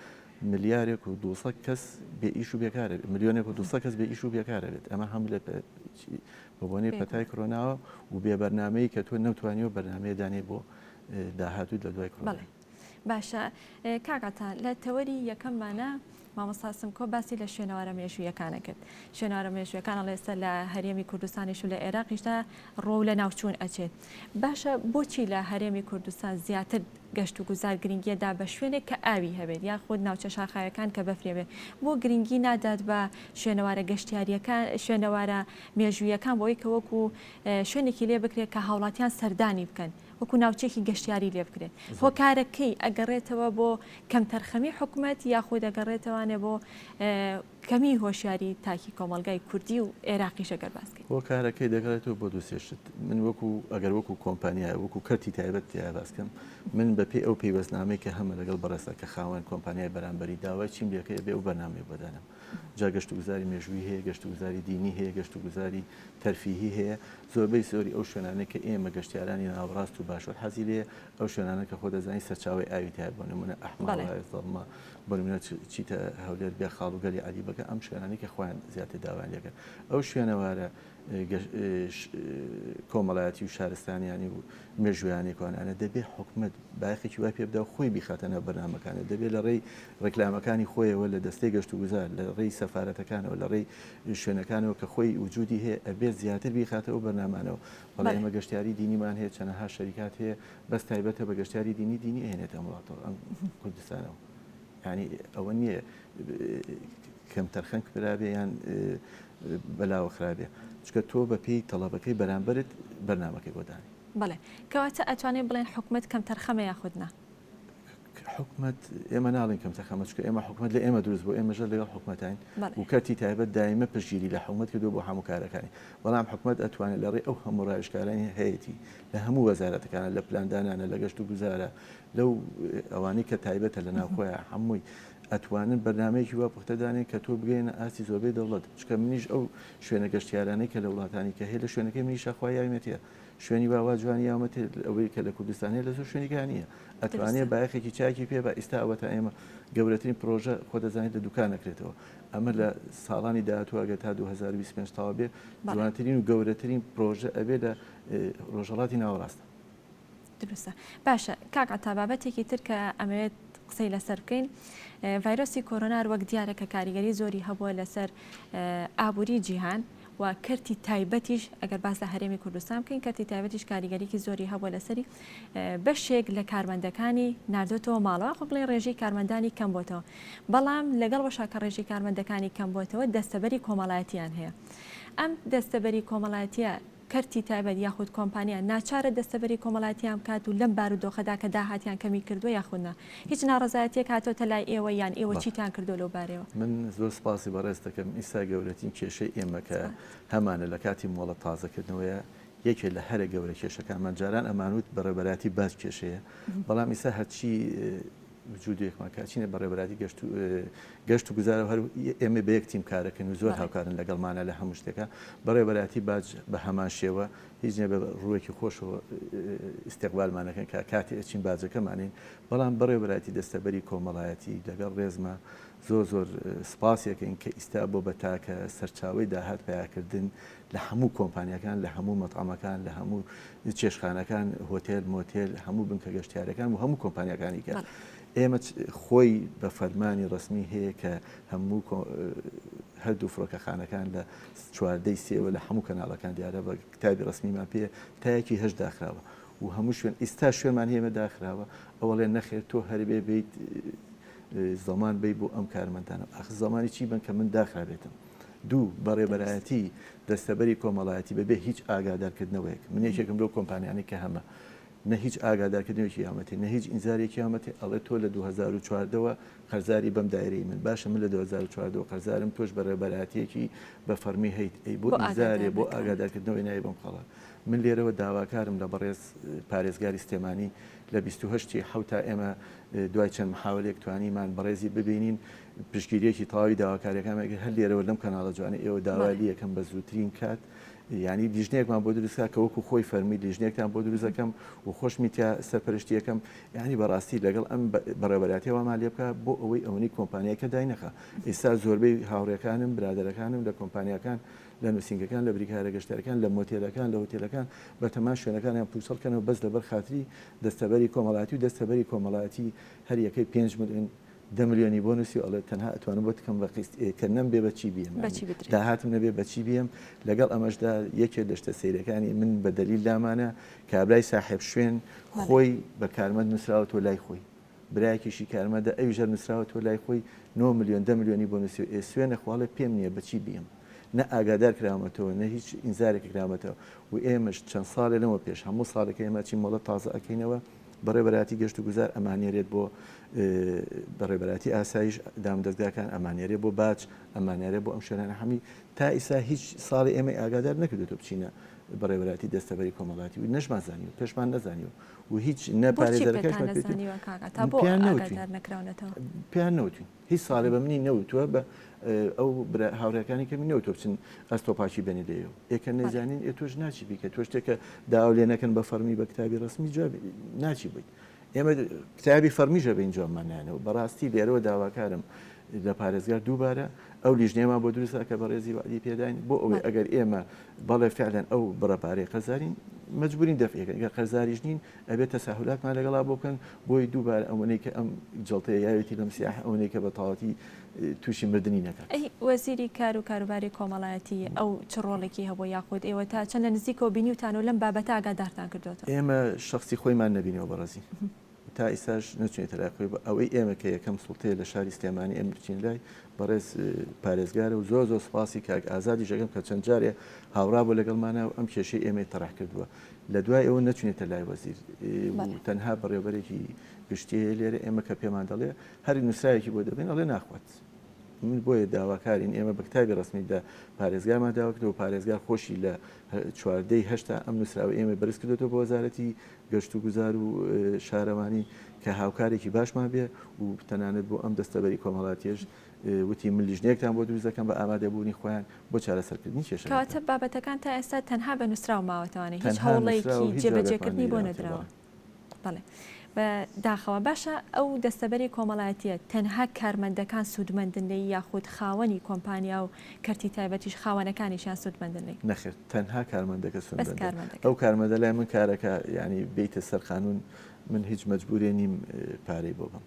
S9: ملیارێک و 200 کەس بێ ئیش و بێکارە ملیۆنێک و 200 کەس بێ ئیش و بێکارە بێت ئەمە هەم لە بە بۆنەی پەتای کرۆناوە و بێ بەرنمەی کە تۆ نەوتوانیەوە بەرنمەیە دانێ بۆ داهاتوو لە دوای کرۆنا.
S1: باشە کاک عەتا لە تەوەری یەکەممانە مامۆستا سمکۆ باسی لە شوێنەوارە مێژوویەکانە کرد شوێنەوارە مێژوویەکان ئەڵێ ئێستا لە هەرێمی کوردستانیش و لە عێراقیشدا ڕۆو لە ناوچوون ئەچێت باشە بۆچی لە هەرێمی کوردستان زیاتر گەشت و گوزار گرنگیە دا بە شوێنێک کە ئاوی هەبێت یاخود ناوچە شاخاویەکان کە بەفرێ بێت بۆ گرنگی نادات بە شوێنەوارە گەشتیاریەکان شوێنەوارە مێژوویەکان بۆی کە وەکو شوێنێکی لێ بکرێت کە هاوڵاتیان سەردانی بکەن وەکو ناوچەیەکی گەشتیاری لێ بکرێت هۆکارەکەی ئەگەڕێتەوە بۆ کەمتەرخەمی حکومەت یاخود ئەگەڕێتەوانێ بۆ کەمی هۆشیاری تاکی کۆمەڵگای کوردی و عێراقیش ئەگەر باس کەین.
S9: هۆکارەکەی دەگەڕێتەوە بۆ دوو سێ شت من وەکو ئەگەر وەکو کۆمپانیا وەکو کەرتی تایبەت تیا باس کەم من بە پێی ئەو پەیوەستنامەی کە هەمە لەگەڵ بەڕێزتا کە خاوەن کۆمپانیای بەرامبەری داوای چیم لێکەی ئەبێ ئەو بەرنامەیە بۆ دانێم جا گەشتوگوزاری مێژوویی هەیە گەشتوگوزاری دینی هەیە گەشتوگوزاری تەرفیهی هەیە زۆربەی زۆری ئەو شوێنانەی کە ئێمە گەشتیارانی ناوەڕاست و باشوور حەزی لێیە ئەو شوێنانە کە خۆ دەزانی سەرچاوەی ئاوی تایە بۆ نمونە ئەحمەڵایە زەڵمە بۆ نمونە چیتە هەولێر بێ خاڵ و گەلی عەلی بەگە ئەم شوێنانەی کە خۆیان زیاتر داوایان لێکەن ئەو شوێنەوارە کۆمەڵایەتی و شارستانیانی و مێژویانی کۆنانە دەبێ حکومت بایەخێکی وای پێ بدا و خۆی بیخاتە ناو بەرنامەکانە دەبێت لە ڕێی ڕێکلامەکانی خۆیەوە لە دەستەی گەشت و گوزار لە ڕێی سەفارەتەکانەوە لە ڕێی شوێنەکانەوە کە خۆی وجودی هەیە ئەبێت زیاتر بیخاتە ئەو بەرنامانەوە بەڵێ ئێمە گەشتیاری دینیمان هەیە چەنەها شەریکات هەیە بەس تایبەتە بە گەشتیاری دینی دینی ئەهێنێتە ئەم وڵاتەوە ئەم کوردستانەوە یعنی ئەوە نییە کەمتەرخەم کرابێ یان بەلاوە خرابێ چکە تۆ بە پێی تەڵەبەکەی بەرامبەرت بەرنامەکەی بۆ دانێ.
S1: بەڵێ کەواتە ئەتوانین بڵێن حکومەت کەمتەرخەمە یاخود نا؟
S9: حکومەت ئێمە ناڵێین کەمتەرخەمە چونکە ئێمە حکومەت لە ئێمە دروست بوو ئێمەش لەگەڵ حکومەتین و کەرتی تایبەت دایمە پشتگیری لە حکومەت کردووە بۆ هەموو کارەکانی بەڵام حکومەت ئەتوانێت لە ڕێی ئەو هەموو ڕاوێژکارانی هەیەتی لە هەموو وەزارەتەکانە لە پلاندانانە لە گەشت و گوزارە لەو ئەوانەی کە تایبەتە لە ناوخۆیان هەمووی ئەتوانن بەرنامەیەکی وا پوختە دانێن کە تۆ بگەیەنە ئاستی زۆربەی دەوڵەت چونکە منیش ئەو شوێنە گەشتیارانەی کە لە وڵاتانی کە هەیە لە شوێنەکەی منیشا خوا یاویمەتیە شوێنی وا وا جوانی یاومەتێ ئەوەی کە لە کوردستان هەیە لە زۆر شوێنی کە نییە ئەتوانێ بایەخێکی چاکی پێ بە ئیستا ئەوەتا ئێمە گەورەترین پرۆژە خۆ دەزانیت لە دوکان ئەکرێتەوە ئەمە لە ساڵانی داهاتوو ئەگەر تا 2025 تەواو بێ جوانترین و گەورەترین پرۆژە ئەبێ لە ڕۆژهەڵاتی ناوەڕاستە.
S1: دروستە باشە کاک عەتا بابەتێکی تر کە ئەمەوێت قسەی لەسەر بکەین ڤایرۆسی کۆرۆنار وەک دیارە کە کاریگەری زۆری هەبووە لەسەر ئابووری جیهان و کەرتی تایبەتیش ئەگەر باس لە هەرێمی کوردستان بکەین کەرتی تایبەتیش کاریگەریکی زۆری هەبووە لەسەری بەشێک لە کارمەندەکانی ناردۆتەوە ماڵەوە خۆ بڵێ ڕێژەی کارمەندانی کەم بۆتەوە بەڵام لەگەڵ وەشا کە ڕێژەی کارمەندەکانی کەم بۆتەوە دەستەبەری کۆمەڵایەتیان هەیە ئەم دەستەبەری کۆمەڵایەتیە. کەرتی تایبەت یاخود کۆمپانیا ناچارە دەستەبەری کۆمەڵایەتیان بکات و لەم بارودۆخەدا کە داهاتیان کەمی کردووە یاخود نا؟ هیچ ناڕەزایەتیەک هاتۆتە لای ئێوە یان ئێوە چیتان کردووە لەو بارەیەوە؟
S9: من زۆر سپاسی بەڕێزت دەکەم، ئیستا گەورەترین کێشەی ئێمە کە هەمانە لە کاتی مۆڵەت تازەکردنەوەیە، یەکێ لە هەرە گەورە کێشەکانمان جاران ئەمانوت بەڕێوبەرایەتی باج کێشەیە، بەڵام ئیستا هەرچی وجودێکمان کە ئەچینە بەڕێوبەرایەتی گەشت و گەشت و گوزار و هەر ئێمە بە یەک تیم کارەکەن و زۆر هاوکارن لەگەڵمانە لە هەموو شتێکا بەڕێوبەرایەتی باج بە هەمان شێوە هیچ نیە بە ڕووێکی خۆشەوە ئیستیقبالمانەکەن کە کاتی ئەچین باجەکەمانین بەڵام بەڕێوبەرایەتی دەستەبەری کۆمەڵایەتی لەگەڵ ڕێزمە زۆر زۆر سپاسیەکەین کە ئیستا بۆ بە تاکە سەرچاوەی داهات پیاکردن لە هەموو کۆمپانیاکان، لە هەموو مەتعەمەکان، لە هەموو چێشتخانەکان، هۆتێل، مۆتێل، هەموو بنکە گەشتیارەکان و هەموو کۆمپانیاکانی کە ئێمە خۆی بە فەرمانی ڕەسمی هەیە کە هەموو هەردوو فڕۆکەخانەکان لە چواردەی سێوە لە هەموو کەناڵەکان دیارە بە کتابی ڕەسمیمان پێ تا یەکی هەشت داخراوە و هەموو شوێن ئیستا شوێنمان هەیە داخراوە ئەوەڵێ نەخێر تۆ هەربێ بیت زەمان بی بۆ ئەم کارمەندانە ئاخ زەمانی چی بن کە من داخرابێتم دوو، بەڕێوبەرایەتی دەستەبەری کۆمەڵایەتی بەبێ هیچ ئاگادارکردنەوەیەک، من یەکێکم لەو کۆمپانیانەی کە هەمە، نە هیچ ئاگادارکردنەوەیەکی یامەتێ، نە هیچ ئینزارێکی یامەتێ، ئەڵێ تۆ لە 2014 وە قەرزاری بەم دایرەی من، باشە من لە 2014 وە قەرزارم تۆش بەڕێوبەرایەتیەکی بە فەڕمی هەیت، ئەی بۆ ئینزارێ بۆ ئاگادارکردنەوەی نایەی بەم خاڵە؟ من لێرەوە داواکارم لە بەڕێز پارێزگاری سلێمانی لە 28 ی حەوتا ئێمە دوای چەند محاولەیەک توانیمان بەڕێزی ببینین، پشتگیریەکی تەواوی داواکاریەکانمان کرد هەر لێرەوە لەم کەناڵە جوانەی ئێوە داوا لیەکەم بە زووترین کات یانی لیژنەیەکمان بۆ دروست کا کە وەکو خۆی فەرمی لیژنەیەکتان بۆ دروست دەکەم و خۆشمی تیا سەرپەرشتی یەکەم یانی بەڕاستی لەگەڵ ئەم بەڕێوەبەرایەتیە وامان لێ بکا بۆ ئەوەی ئەوەنەی کۆمپانیاکە داینەخا ئێستا زۆربەی هاوڕێکانم برادەرەکانم لە کۆمپانیاکان لە نووسینگەکان لە بریکارە گەشتیارەکان لە مۆتێلەکان لە هۆتێلەکان بەتەمان شوێنەکانیان پووچەڵ کەنەوە بەس لەبەر خاتری دەستەبەری کۆمەڵایەتی و دەستەبەری کۆمەڵایەتی هەر یەکەی پێنج ملیۆن دە ملیۆنی بۆ نووسی و ئەڵێ تەنها ئەتوانم بۆت کەم بە قیست ئێ کە نەم بێ بە چی بیەم
S1: بە چی بدرێ؟
S9: داهاتم نەبێ بە چی بیەم لەگەڵ ئەمەشدا یەکێ لە شتە سەیرەکانی من بە دەلیل لامانە کابرای ساحێب شوێن
S1: بەڵێ.
S9: خۆی بە کارمەند نووسراوەتەوە لای خۆی برایەکیشی کارمەندە ئەویش هەر نووسراوەتەوە لای خۆی نۆ ملیۆن دە ملیۆنی بۆ نووسیوە ئێ سوێنە خواڵێ پێم نییە بە چی بیەم نە ئاگادار کراومەتەوە نە هیچ ئینزارێک کراومەتەوە و ئێمەش چەند ساڵێ لەمەو پێش هەموو ساڵێک ئێمە ئەچین مۆڵەت تازە ئەکەینەوە بەڕێوەبەرایەتی گەشت و گوزار ئەماننێرێت بۆ بەڕێوەبەرایەتی ئاسایش دامودەزگاکان ئەماننێرێ بۆ باج ئەماننێرێ بۆ ئەم شوێنانە هەمی تا ئیسا هیچ ساڵی ئێمەی ئاگادار نەکردێتەوە بچینە بەڕێوەبەرایەتی دەستەبەری کۆمەڵایەتی و نەشمان زانیوە پێشمان نەزانیوە و هیچ نە
S1: بۆچی پێتان
S9: پارێزەرەکەشمان پێ
S1: نەزانیوە کاک عەتا بۆ
S9: پێیان نەوتوین
S1: ئاگادار نەکراونەتەوە؟
S9: پێیان نەوتوین هیچ ساڵێ بە منی نەوتووە بە ئەو برا هاوڕێکانی کەمی نەوتووە بچن ئەستۆ پاکی بێنە لێیەوە ئێ کە
S1: بەڵێ.
S9: نەیزانین ئێ تۆش ناچی بیکە تۆ شتێکە داوا لێ نەکەن بە فەڕمی بە کتابی ڕەسمی جواب ناچی بۆیت ئێمە کتابی فەڕمیش ئەبەین جوابمان نایەنەوە بەڕاستی لێرەوە داواکارم لە پارێزگار دووبارە ئەو لیژنەیەمان بۆ دروست کە بەڕێزی وەعدی پێداین بۆ ئەوەی
S1: بەڵێ.
S9: ئەگەر ئێمە بەڵێ فعلەن ئەو بڕە پارەی قەرزارین مەجبورین دەفعی کەین گەر قەرزاریش نین ئەبێت تەساهولاتمان لەگەڵا بۆ بکەن بۆی دووبارە ئەوەنەی کە ئەم جەڵتەیە یاوێتی لەم سیاحە ئەوەنەی کە بە تەواوەتی تووشی مردنی نەکات.
S1: ئەی وەزیری کار و کاروباری کۆمەڵایەتی ئەو چ ڕۆڵێکی هەبووە یاخود ئێوە تا چەند لە نزیکەوە بینیوتانە و لەم بابەتە ئاگادارتان کردۆتەوە؟
S9: ئێمە شەخسی خۆیمان نەبینیوە بەڕێزی تا ئیستاش نەچوینەتە لای خۆی ئەوەی ئێمە کە یەکەم سوڵتەیە لە شاری سلێمانی ئێمە بچین لای بەڕێز پارێزگارە و زۆر زۆر سوپاسی کاک ئازادیش ئەکەم کە چەند جارێ هاوڕا بوو لەگەڵمانا و ئەم کێشەی ئێمەی تەڕح کردووە لە دوای ئەوە نەچوینەتە لای وەزیر و تەنها بەڕێوبەرێکی گشتی هەیە لێرە ئێمە کە پێمان دەڵێ هەر نووسراوێکی بۆ دەبەین ئەڵێ ناخوات من بۆیە داواکارین ئێمە بە کتابی ڕەسمی لە پارێزگارمان داوا کردەوە پارێزگار خۆشی لە چواردەی هەشتا ئەم نووسراوە ئێمە بەرز کردێتەوە بۆ وەزارەتی گەشت و گوزار و شارەوانی کە هاوکارێکی باشمان بێ و تەنانەت بۆ ئەم دەستەبەری کۆمەڵاتیش وتی من لیژنەیەکتان بۆ دروست دەکەم بە ئامادەبوونی خۆیان بۆ چارەسەرکردنی کێشەکان.
S1: کەواتە بابەتەکان تا ئێستا تەنها بە نووسراو ماوەتەوانێ هیچ
S9: تەنها نووسراو
S1: هەوڵێکی
S9: و هیچ جوابێکمان
S1: جێبەجێکردنی بۆ
S9: نەدراوەتەوە
S1: نەدراوە.
S9: بەڵێ.
S1: بەڵێ بە داخەوە. باشە ئەو دەستەبەری کۆمەڵایەتیە تەنها کارمەندەکان سوودمەندن لێی یاخود خاوەنی کۆمپانیا و کەرتی تایبەتیش خاوەنەکانیشیان سوودمەندن لێی؟
S9: نەخێر تەنها کارمەندەکە
S1: بەس
S9: سوودمەندە.
S1: کارمەندەکە.
S9: ئەو کارمەندە لای من کارەکا یانی بێیتە سەر قانوون من هیچ مەجبوورێ نیم پارەی بۆ بەم.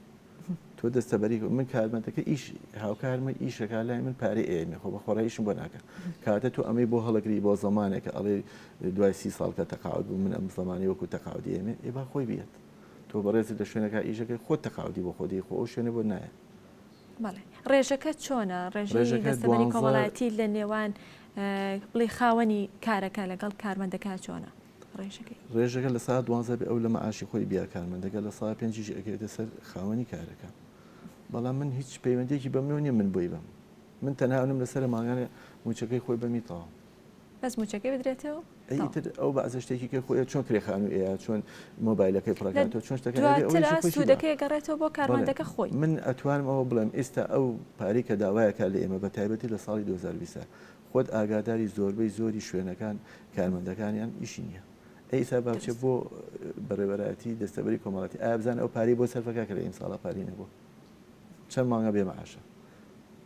S9: تۆ دەستەبەری من کارمەندەکە ئیش هاوکارمە ئیشەکە لای من پارەی ئێمە خۆ بە خۆڕاییشم بۆ ناکە کاتە تۆ ئەمەی بۆ هەڵگری بۆ زمانێکە ئەڵێ دوای سی ساڵ کە تەقاعد بوو من ئەم زمانی وەکو تەقاعدی ئێمە ئێ با خۆی بێت تۆ بەڕێزت لە شوێنەکە ئیشەکەی خۆت تەقاعدی بۆ خۆ دەی خۆ ئەو شوێنە بۆ نایە.
S1: بەڵێ ڕێژەکە چۆنە؟ ڕێژەی دەستەبەری کۆمەڵایەتی لە نێوان بڵێ خاوەنی کارەکە لەگەڵ کارمەندەکە چۆنە
S9: ڕێژەکەی؟ ڕێژەکە لە سا دوانزە بێ ئەو لە مەعاشی خۆی بیا کارمەندەکە لە سا پێنجیش ئەکەوێتە سەر خاوەنی کارەکە بەڵام من هیچ پەیوەندیەکی بە منەوە نیە من بۆی بەم من تەنها ئەونم لەسەرە مانگانە موچەکەی خۆی بەمی تەواو.
S1: بەس موچەکەی بدرێتەوە
S9: ئەی ئیتر ئەو بەعزە شتێکی کە خۆی چۆن کرێ خانوو ئەیا چۆن مۆبایلەکەی پڕەکاتەوە چۆن شتەکە ئەبێ ئەوەیشی
S1: دواتر
S9: خۆیشی با.
S1: سوودەکەی ئەگەڕێتەوە بۆ
S9: بەڵێ
S1: کارمەندەکە خۆی.
S9: من ئەتوانم ئەوە بڵێم ئیستا ئەو پارەی کە داوایەکا لە ئێمە بە تایبەتی لە ساڵی 2020 خۆت ئاگاداری زۆربەی زۆری شوێنەکان کارمەندەکانیان ئیشی نییە ئەی ئیستا با بچێ
S1: دروستە.
S9: بۆ بەڕێوەرایەتی دەستەبەری کۆمەڵاتی ئایا بزانە ئەو پارەی بۆ سەرفەکا کە لە ئیمساڵا پارەی نەبووە چەند مانگە بێ مەعاشە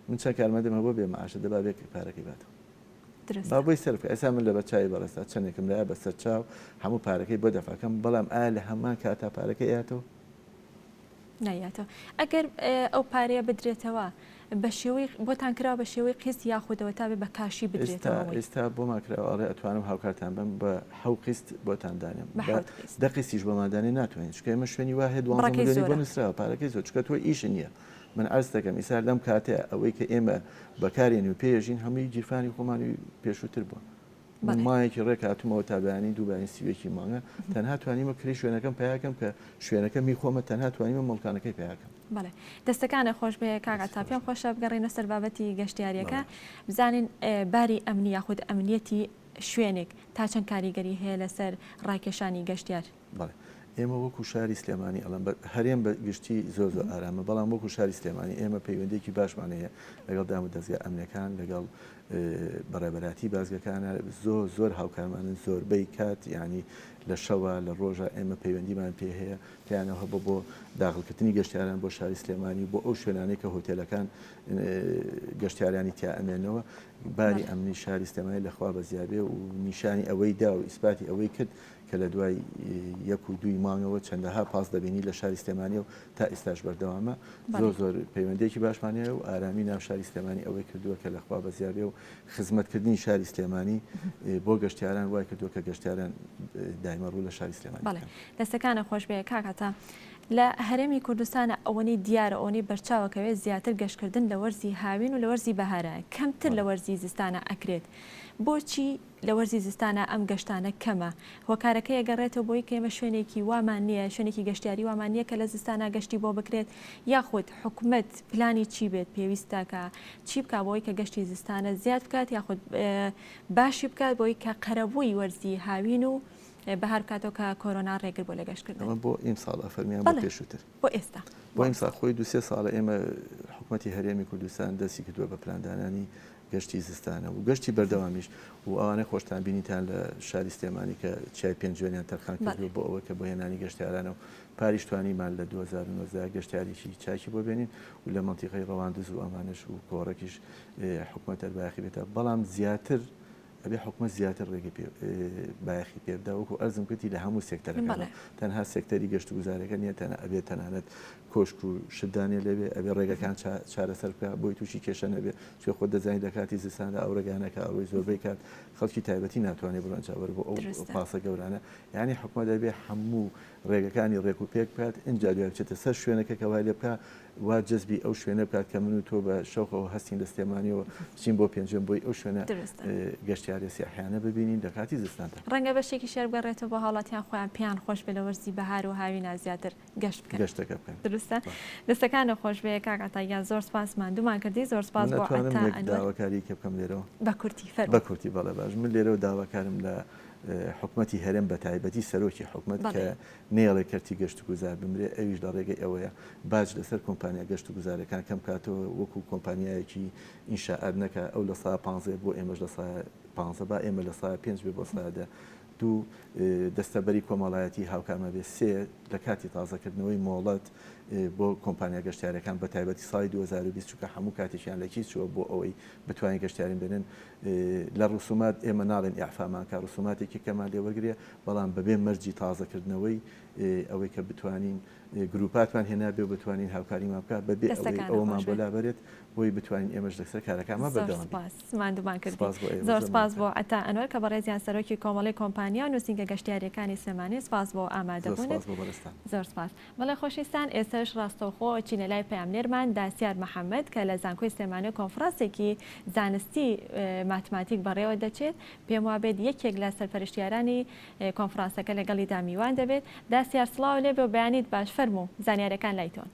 S9: من چەند کارمەندم هەبووە بێ مەعاشە دەبا بێ پارەکەی باتەوە. با بۆی سەرف کە ئێستا من لەبەر چاوی بەڕێزتا چەندێکم لایە بەسەر چاو هەموو پارەکەی بۆ دەفعەکەم بەڵام ئایا لە هەمان کاتا پارەکەی ئەیاتەوە؟
S1: نایاتەوە ئەگەر ئەو پارەیە بدرێتەوە بە شێوەی بۆتان کراوە بە شێوەی قیست یاخودەوە تا بێ بە کاشی بدرێتەوە
S9: ئێستا بۆمان کراوە ئەڵێ ئەتوانم هاوکارتان بم بە حەو قیست بۆتان دانێم بە دە قیستیش بۆمان دانێ ناتوانین چونکە ئێمە شوێنی وا هەیە دوانزە ملیۆنی بۆ نووسراوە پارەکەی زۆر چونکە تۆ ئیش نییە من عەرز دەکەم ئیستا لەم کاتەیا ئەوەی کە ئێمە بەکارێن و پێیەژین هەمووی گیرفانی خۆمانی پێشووتر بووە. من مانگێکی ڕێک هاتوومەوە تا بەیانی دوو بەیانی سیوەکی مانگە تەنها توانیمە کرێی شوێنەکەم پەیاکەم کە شوێنەکە می خۆمە تەنها توانیمە مڵکانەکەی پەیاکەم.
S1: بەڵێ دەستەکانت خۆش بێ کاک عەتا پێم خۆشە بگەڕێینەوە سەر بابەتی گەشتیاریەکە بزانین باری ئەمنی یاخود ئەمنیەتی شوێنێک تا چەند کاریگەری هەیە لەسەر ڕاکێشانی گەشتیار؟
S9: بەڵێ ئێمە وەکو شاری سلێمانی ئەڵێم بە هەرێم بە گشتی زۆر زۆر ئارامە بەڵام وەکو شاری سلێمانی ئێمە پەیوەندێکی باشمان هەیە لەگەڵ دام و دەزگا ئەمنەکان لەگەڵ بەڕێبەراتی بازگەکانە زۆر زۆر هاوکارمانن زۆربەی کات ینی لە شەوە لە ڕۆژە ئێمە پەیوەندیمان پێ هەیە پێیانەوە هەبوو بۆ داخلکردنی گەشتیاران بۆ شاری سلێمانی و بۆ ئەو شوێنانەی کە هۆتێلەکان گەشتیارانی تیا ئەمێنەوە باری ئەمنی شاری سلێمانی لەخوا بەزیابێ و نیشانی ئەوەی دا و ئیسپاتی ئەوەی کرد کە لە دوای یەک و دووی مانگەوە چەندەها پاس دەبینی لە شاری سلێمانی و تا ئیستاش بەردەوامە زۆر زۆر پەیوەندێکی باشمان هەیە و ئارامی ناو شاری سلێمانی ئەوەی کردووە کە لەخوا بەزیابێ و خزمەتکردنی شاری سلێمانی بۆ گەشتیاران وای کردووە کە گەشتیاران دایمە ڕوو لە شاری سلێمانی
S1: بەڵێ دەستەکانە خۆش بێ کاک عەتا لە هەرێمی کوردستانە ئەوەنەی دیارە ئەوەنەی بەرچاوەکەوێت زیاتر گەشتکردن لە وەرزی هاوین و لە وەرزی بەهارە کەمتر لە وەرزی زستانە ئەکرێت بۆچی لە وەرزی زستانا ئەم گەشتانە کەمە، هۆکارەکەی ئەگەڕێتەوە بۆی کە ئێمە شوێنێکی وامان نییە، شوێنێکی گەشتیاری وامان نییە کە لە زستانا گەشتی بۆ بکرێت، یاخود حکومەت پلانی چی بێت پێویستە کە چی بکات بۆی کە گەشتی زستانە زیاد بکات یاخود باشی بکات بۆی کە قەرەبووی وەرزی هاوین و بەهار بکاتەوە کە کۆرۆنا ڕێگر بووە لە گەشتکردن.
S9: ئەمە بۆ ئیمساڵ ئەفەرمی یان بۆ پێشووتر؟
S1: بۆ ئێستا.
S9: بۆ ئیمساڵ خۆی دوو سێ ساڵە ئێمە حکومەتی هەرێمی کوردستان دەستی کردووە بە پلاندانانی گەشتی زستانە و گەشتی بەردەوامیش و ئەوانەی خۆشتان بینیتان لە شاری سلێمانی کە چیای پێنجوێنیان تەرخان کردووە بۆ ئەوەی کە بۆ هێنانی گەشتیارانە و پاریش توانیمان لە 2019 گەشتیارێکی چاکی بۆ بێنین و لە مەنتیقەی ڕەواندز و ئەمانەش و کۆڕەکیش حکومەت هەر بایەخی بێتە بەڵام زیاتر ئەبێ حکومەت زیاتر ڕێگەی پێ بایەخی پێ بدا وەکو ئەرزم کردی لە هەموو سێکتەرەکان تەنها سێکتەری گەشت و گوزارەکە نییە تەنها ئەبێ تەنانەت کۆشک و شت دانێ لەوێ ئەبێ ڕێگەکان چارەسەر بکە بۆی تووشی کێشە نەبێ چێ خۆت دەزانانی لە کاتی زستاندا ئەو ڕێگانە کە ئەڕۆی زۆربەی کات خەڵکی تایبەتی ناتوانێت بڕۆن چاوەر بۆ ئەو پاسە گەورانە یعنی حکومەت دەبێ هەموو ڕێگەکانی ڕێک و پێک بکات ئینجا دوای بچێتە سەر شوێنەکە کە وای لێ بکا وا جەزبی ئەو شوێنە بکات کە من و تۆ بە شەوقەوە هەستین لە سلێمانیەوە بچین بۆ پێنجوێن بۆی ئەو شوێنە گەشتیاریە سیاحیانە ببینین لە کاتی زستاندا.
S1: ڕەنگە بەشێکیش هەر بگەڕێتەوە بۆ هاوڵاتیان خۆیان پێیان خۆش بێ لە وەرزی بەهار و هاوینا زیاتر گەشت بکەن.
S9: گەشتەکە بکەن.
S1: دروستە. دەستەکانت خۆش بێ کاک عەتا گیان زۆر سپاس ماندوومان کردی زۆر سپاس
S9: من
S1: بۆ
S9: ئەتوانم
S1: عەتا
S9: یەک
S1: ئەنوەر.
S9: داواکاری کە بکەم لێرەوە؟
S1: بە کورتی فەرموو.
S9: بە کورتی بەڵێ باش من لێرەوە داواکارم لە حکومەتی هەرێم بە تایبەتی سەرۆکی حکومەت کە
S1: بەڵێ.
S9: نەیەڵێ کەرتی گەشتوگوزار بمرێ ئەویش لە ڕێگەی ئەوەیە باج لەسەر کۆمپانیا گەشتوگوزارەکان کەم کاتەوە وەکو کۆمپانیایەکی ئینشائات نەکا ئەو لە سا پانزەیە بۆ ئێمەش لە سا پانزە با ئێمە لە سا پێنج بێ بۆ سا دە دوو دەستەبەری کۆمەڵایەتی هاوکارمان بێ سێ لە کاتی تازەکردنەوەی مۆڵەت بۆ کۆمپانیا گەشتیارەکان بە تایبەتی ساڵی 2020 چونکە هەموو کاتێکیان لە کیس چووە بۆ ئەوەی بتوانین گەشتیارین بێنن لە ڕسومات ئێمە ناڵێن ئیعفامان کا ڕسوماتێکی کەمان لێ وەرگرێ بەڵام بەبێ مەرجی تازەکردنەوەی ئەوەی کە بتوانین گروپاتمان هێنابێ و بتوانین هاوکاریمان بکات بەبێ ئەوەی
S1: دەستەکانت
S9: ئەوەمان
S1: خۆش
S9: بۆ
S1: بێت.
S9: لابەرێت بۆی بتوانین ئێمەش لەسەر کارەکانمان
S1: زۆر
S9: بەردەوام بین.
S1: سپاس ماندوومان کردی.
S9: سپاس بۆ ئێوە
S1: زۆر
S9: زۆر
S1: سپاس
S9: مەمنونتان.
S1: بۆ عەتا ئەنوەر کە بەڕێزیان سەرۆکی کۆمەڵەی کۆمپانیا و نووسینگە گەشتیارییەکانی سلێمانی سپاس بۆ
S9: زۆر
S1: ئامادەبوونت.
S9: سپاس بۆ بەڕێزتان.
S1: زۆر سپاس. بەڵێ خۆشەویستان ئێستا. ئێستاش ڕاستەوخۆ ئەچینە لای پەیامنێرمان داسیار محەمەد کە لە زانکۆی سلێمانی کۆنفرانسێکی زانستی ماتماتیک بەڕێوە دەچێت، پێم وابێت یەکێک لە سەرپەرشتیارانی کۆنفرانسەکە لەگەڵیدا میوان دەبێت. داسیار سڵاو لێبێ و بەیانیت باش، فەرموو زانیاریەکان لای تۆن.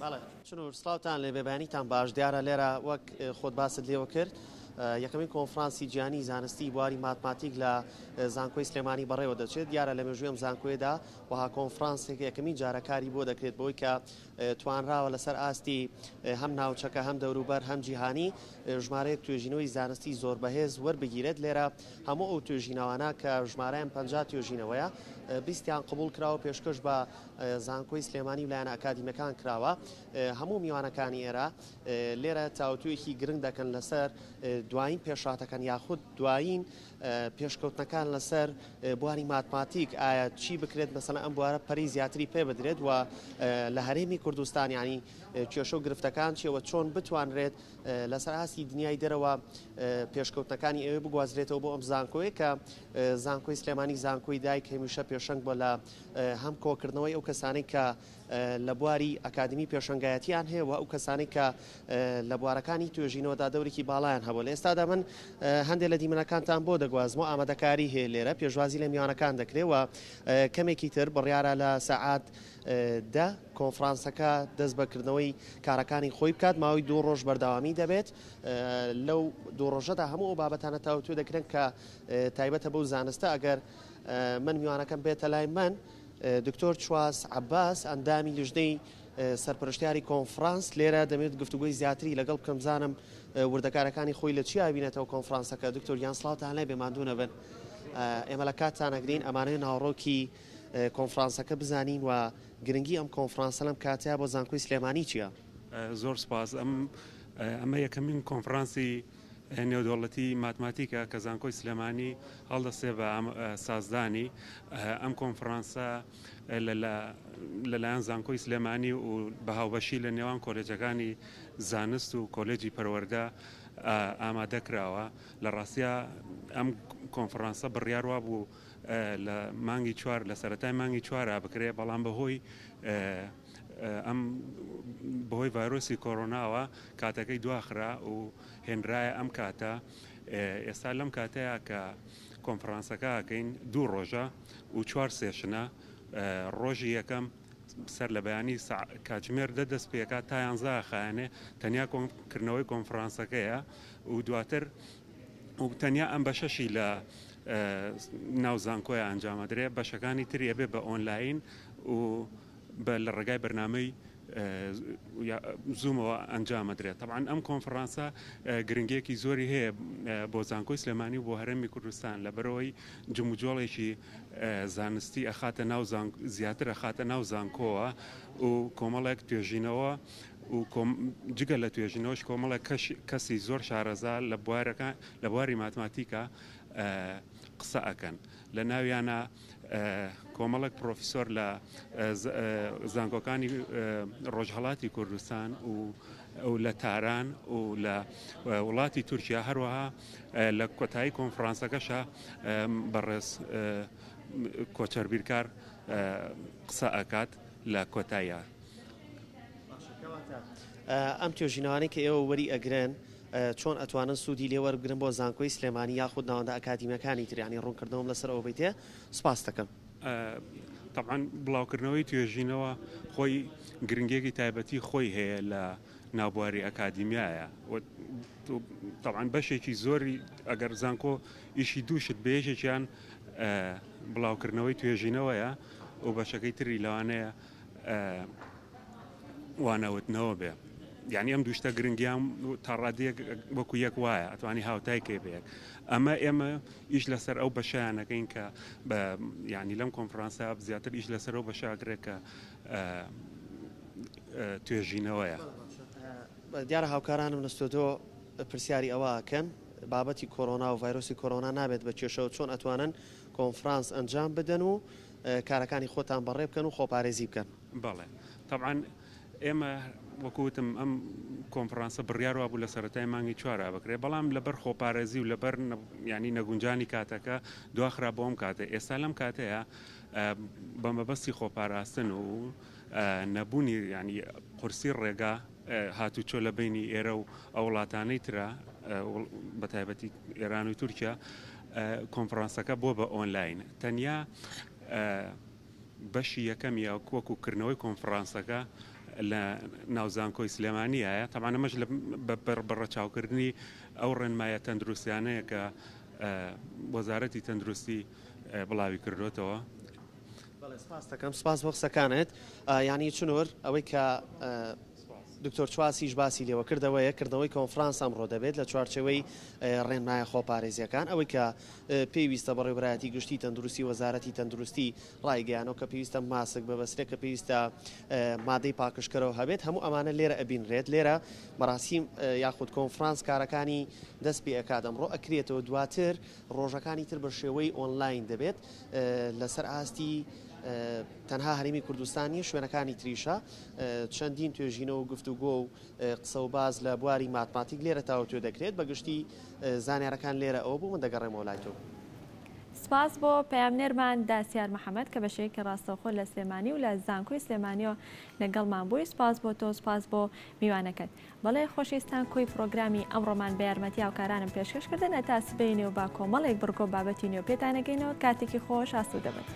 S10: بەڵێ چنور سڵاوتان لێبێ بەیانیتان باش دیارە لێرە وەک خۆت باست لێوە کرد یەکەمین کۆنفرانسی جیهانی زانستی بواری ماتماتیک لە زانکۆی سلێمانی بەڕێوە دەچێت دیارە لە مێژووی ئەم زانکۆیەدا وەها کۆنفرانسێک یەکەمین جارە کاری بۆ دەکرێت بۆی کە توانراوە لەسەر ئاستی هەم ناوچەکە هەم دەوروبەر هەم جیهانی ژمارەیەک توێژینەوەی زانستی زۆر بەهێز وەربگیرێت لێرە هەموو ئەو توێژینەوانە کە ژمارەیان 50 توێژینەوەیە بیستیان قبوڵ کراوە پێشکەش بە زانکۆی سلێمانی و لایەنە ئەکادیمیەکان کراوە، هەموو میوانەکانی ئێرە لێرە تاوتوێکی گرنگ دەکەن لەسەر دوایین پێشهاتەکان یاخود دوایین پێشکەوتنەکان لەسەر بواری ماتماتیک، ئایا چی بکرێت مەسەلەن ئەم بوارە پەرەی زیاتری پێ بدرێت و لە هەرێمی کوردستان یانی کێشە و گرفتەکان چیە و چۆن بتوانرێت لەسەر ئاستی دنیای دەرەوە پێشکەوتنەکانی ئەوێ بگوازرێتەوە بۆ ئەم زانکۆیە کە زانکۆی سلێمانی زانکۆی دایک هەمیشە پێشەنگ بووە لە هەم کۆکردنەوەی ئەو کەسانەی کە لە بواری ئەکادیمی پێشەنگایەتیان هەیە و ئەو کەسانەی کە لە بوارەکانی توێژینەوەدا دەورێکی باڵایان هەبوو. لە ئێستادا من هەندێک لە دیمەنەکانتان بۆ دەگوازمەوە، ئامادەکاری هەیە لێرە، پێشوازی لە میوانەکان دەکرێت و کەمێکی تر بڕیارە لە سەعات دە کۆنفرانسەکە دەست بە کردنەوەی کارەکانی خۆی بکات، ماوەی دوو ڕۆژ بەردەوامی دەبێت. لەو دوو ڕۆژەدا هەموو ئەو بابەتانە تاوتوێ دەکرێن کە تایبەتە بەو زانستە. ئەگەر من میوانەکەم بێتە لای من دکتۆر چواس عەباس ئەندامی لیژنەی سەرپەرشتیاری کۆنفرانس لێرە دەمێت گفتوگۆی زیاتری لەگەڵ بکەم بزانم وردەکارەکانی خۆی لە چیا بینێتەوە کۆنفرانسەکە دکتۆر گیان سڵاوتان لێ بێ ماندوو نەبن ئێمە لە کاتتان ئەگرین ئەمانەوێ ناوەڕۆکی کۆنفرانسەکە بزانین و گرنگی ئەم کۆنفرانسە لەم کاتەیە بۆ زانکۆی سلێمانی چییە؟
S11: زۆر سپاس ئەم ئەمە یەکەمین کۆنفرانسی نێودەوڵەتی ماتماتیکە کە زانکۆی سلێمانی هەڵدەستێ بە سازدانی ئەم کۆنفرانسە لەلایەن زانکۆی سلێمانی و بە هاوبەشی لە نێوان کۆلێجەکانی زانست و کۆلێجی پەروەردە ئامادە کراوە. لە ڕاستیا ئەم کۆنفرانسە بڕیار وابوو لە مانگی چوار لە سەرەتای مانگی چوارا بکرێ بەڵام بەهۆی ئەم بەهۆی ڤایرۆسی کۆرۆناوە کاتەکەی دواخرا و هێنرایە ئەم کاتە ئێستا لەم کاتەیە کە کۆنفرانسەکە ئەکەین دوو ڕۆژە و چوار session ە ڕۆژی یەکەم سەر لە بەیانی کاتژمێر دە دەست پێکات تا یانزە خایەنێ تەنیا کردنەوەی کۆنفرانسەکەیە و دواتر و تەنیا ئەم بەشەشی لە ناو زانکۆیە ئەنجامەدرێ بەشەکانی تری ئەبێ بە ئۆنلاین و بە لە ڕێگای بەرنامەی زوومەوە ئەنجامەدرێت. تەبعەن ئەم کۆنفڕانسە گرنگیەکی زۆری هەیە بۆ زانکۆی سلێمانی و بۆ هەرێمی کوردستان لەبەرئەوەی جموجۆڵێکی زانستی ئەخاتە ناو زیاتر ئەخاتە ناو زانکۆوە و کۆمەڵێک توێژینەوە و جگە لە توێژینەوەش کۆمەڵێک کەسی زۆر شارەزا لە بوارەکە لە بواری ماتماتیکا قسە ئەکەن لە ناویانە کۆمەڵێک پرۆفیسۆر لە زانکۆکانی ڕۆژهەڵاتی کوردستان و لە تاران و لە وڵاتی تورکیا هەروەها لە کۆتایی کۆنفرانسەکەشا بەڕێز کۆچەر بیرکار قسە ئەکات لە کۆتاییا.
S10: ئەم توێژینەوانەی کە ئێوە وەری ئەگرن چۆن ئەتوانن سوودی لێ وەربگرن بۆ زانکۆی سلێمانی یاخود ناوەندە ئەکادیمیەکانی تر یانی ڕوونکردنەوەم لەسەر ئەوە بیتێ سوپاست دەکەم.
S11: تەبعەن بڵاوکردنەوەی توێژینەوە خۆی گرنگیەکی تایبەتی خۆی هەیە لە ناو بواری ئەکادیمیایە و تەبعەن بەشێکی زۆری ئەگەر زانکۆ ئیشی دوو شت بێ یەکێکیان بڵاوکردنەوەی توێژینەوەیە و بەشەکەی تری لەوانەیە وانەوتنەوە بێ یعنی ئەم دوو شتە گرنگیان تا ڕادەیەک وەکو یەک وایە ئەتوانی هاوتای کەی بە یەک ئەمە ئێمە ئیش لەسەر ئەو بەشیانەکەین کە بە یعنی لەم کۆنفرانسە زیاتر ئیش لەسەر ئەو بەشاگرێک کە توێژینەوەیە.
S10: دیارە هاوکارانم لە ستۆدیۆ پرسیاری ئەوە ئەکەن بابەتی کۆرۆنا و ڤایرۆسی کۆرۆنا نابێت بە کێشەوە چۆن ئەتوانن کۆنفرانس ئەنجام بدەن و کارەکانی خۆتان بەڕێ بکەن و خۆپارێزی بکەن.
S11: بەڵێ تەبعەن ئێمە وەکو وتم ئەم کۆنفرانسە بڕیار وابوو لە سەرەتای مانگی چوارا بکرێت بەڵام لەبەر خۆپارێزی و لەبەر ینی نەگونجانی کاتەکە دواخرا بۆ ئەم کاتە ئێستا لەم کاتەیە. بە مەبەستی خۆپاراستن و نەبوونی یانی قورسی ڕێگا هاتوچۆ لە بەینی ئێرە و ئەو وڵاتانەی ترا بە تایبەتی ئێران و تورکیا کۆنفرانسەکە بووە بە ئۆنلاین تەنیا بەشی یەکەم یا وەکو کردنەوەی کۆنفرانسەکە لە ناو زانکۆی سلێمانیایە تەبعەن ئەمەش لە بە ڕەچاوکردنی ئەو ڕێنمایە تەندروستیانەیە کە وەزارەتی تەندروستی بڵاوی کردوێتەوە.
S10: بەڵێ سپاست دەکەم سپاس بۆ قسەکانت یانی چنور ئەوەی کە دکتۆر چواسیش باسی لێوە کرد ئەوەیە کردنەوەی کۆنفرانس ئەمڕۆ دەبێت لە چوارچێوەی ڕێنمایە خۆپارێزیەکان ئەوەی کە پێویستە بەڕێوبەرایەتی گشتی تەندروستی وەزارەتی تەندروستی ڕایگەیانەوە کە پێویستە ماسک ببەسترێت کە پێویستە مادەی پاکژکەرەوە هەبێت هەموو ئەمانە لێرە ئەبینرێت لێرە مەراسیم یاخود کۆنفرانس کارەکانی دەست پێ ئەکات ئەمڕۆ ئەکرێتەوە دواتر ڕۆژەکانی تر بە شێوەی ئۆنلاین دەبێت لەسەر ئاستی تەنها هەرێمی کوردستان نیە شوێنەکانی تریشە چەندین توێژینەوە و گفتوگۆ و قسە و باس لە بواری ماتماتیک لێرە تاوتوێ دەکرێت بە گشتی زانیارەکان لێرە ئەوە بوو من دەگەڕێمەوە لای تۆ.
S1: سپاس بۆ پەیامنێرمان داسیار محەمەد کە بە شێوەیەکی ڕاستەوخۆ لە سلێمانی و لە زانکۆی سلێمانیەوە لەگەڵمان بووی سپاس بۆ تۆ سپاس بۆ میوانەکەت. بەڵێ خۆشەویستان کۆی پڕۆگرامی ئەمڕۆمان بە یارمەتی هاوکارانم پێشکەش کردن هەتا سبەینێ و با کۆمەڵێک بڕگە و بابەتی نوێ پێتان ئەگەینەوە کاتێکی خۆش ئاسوودە بن.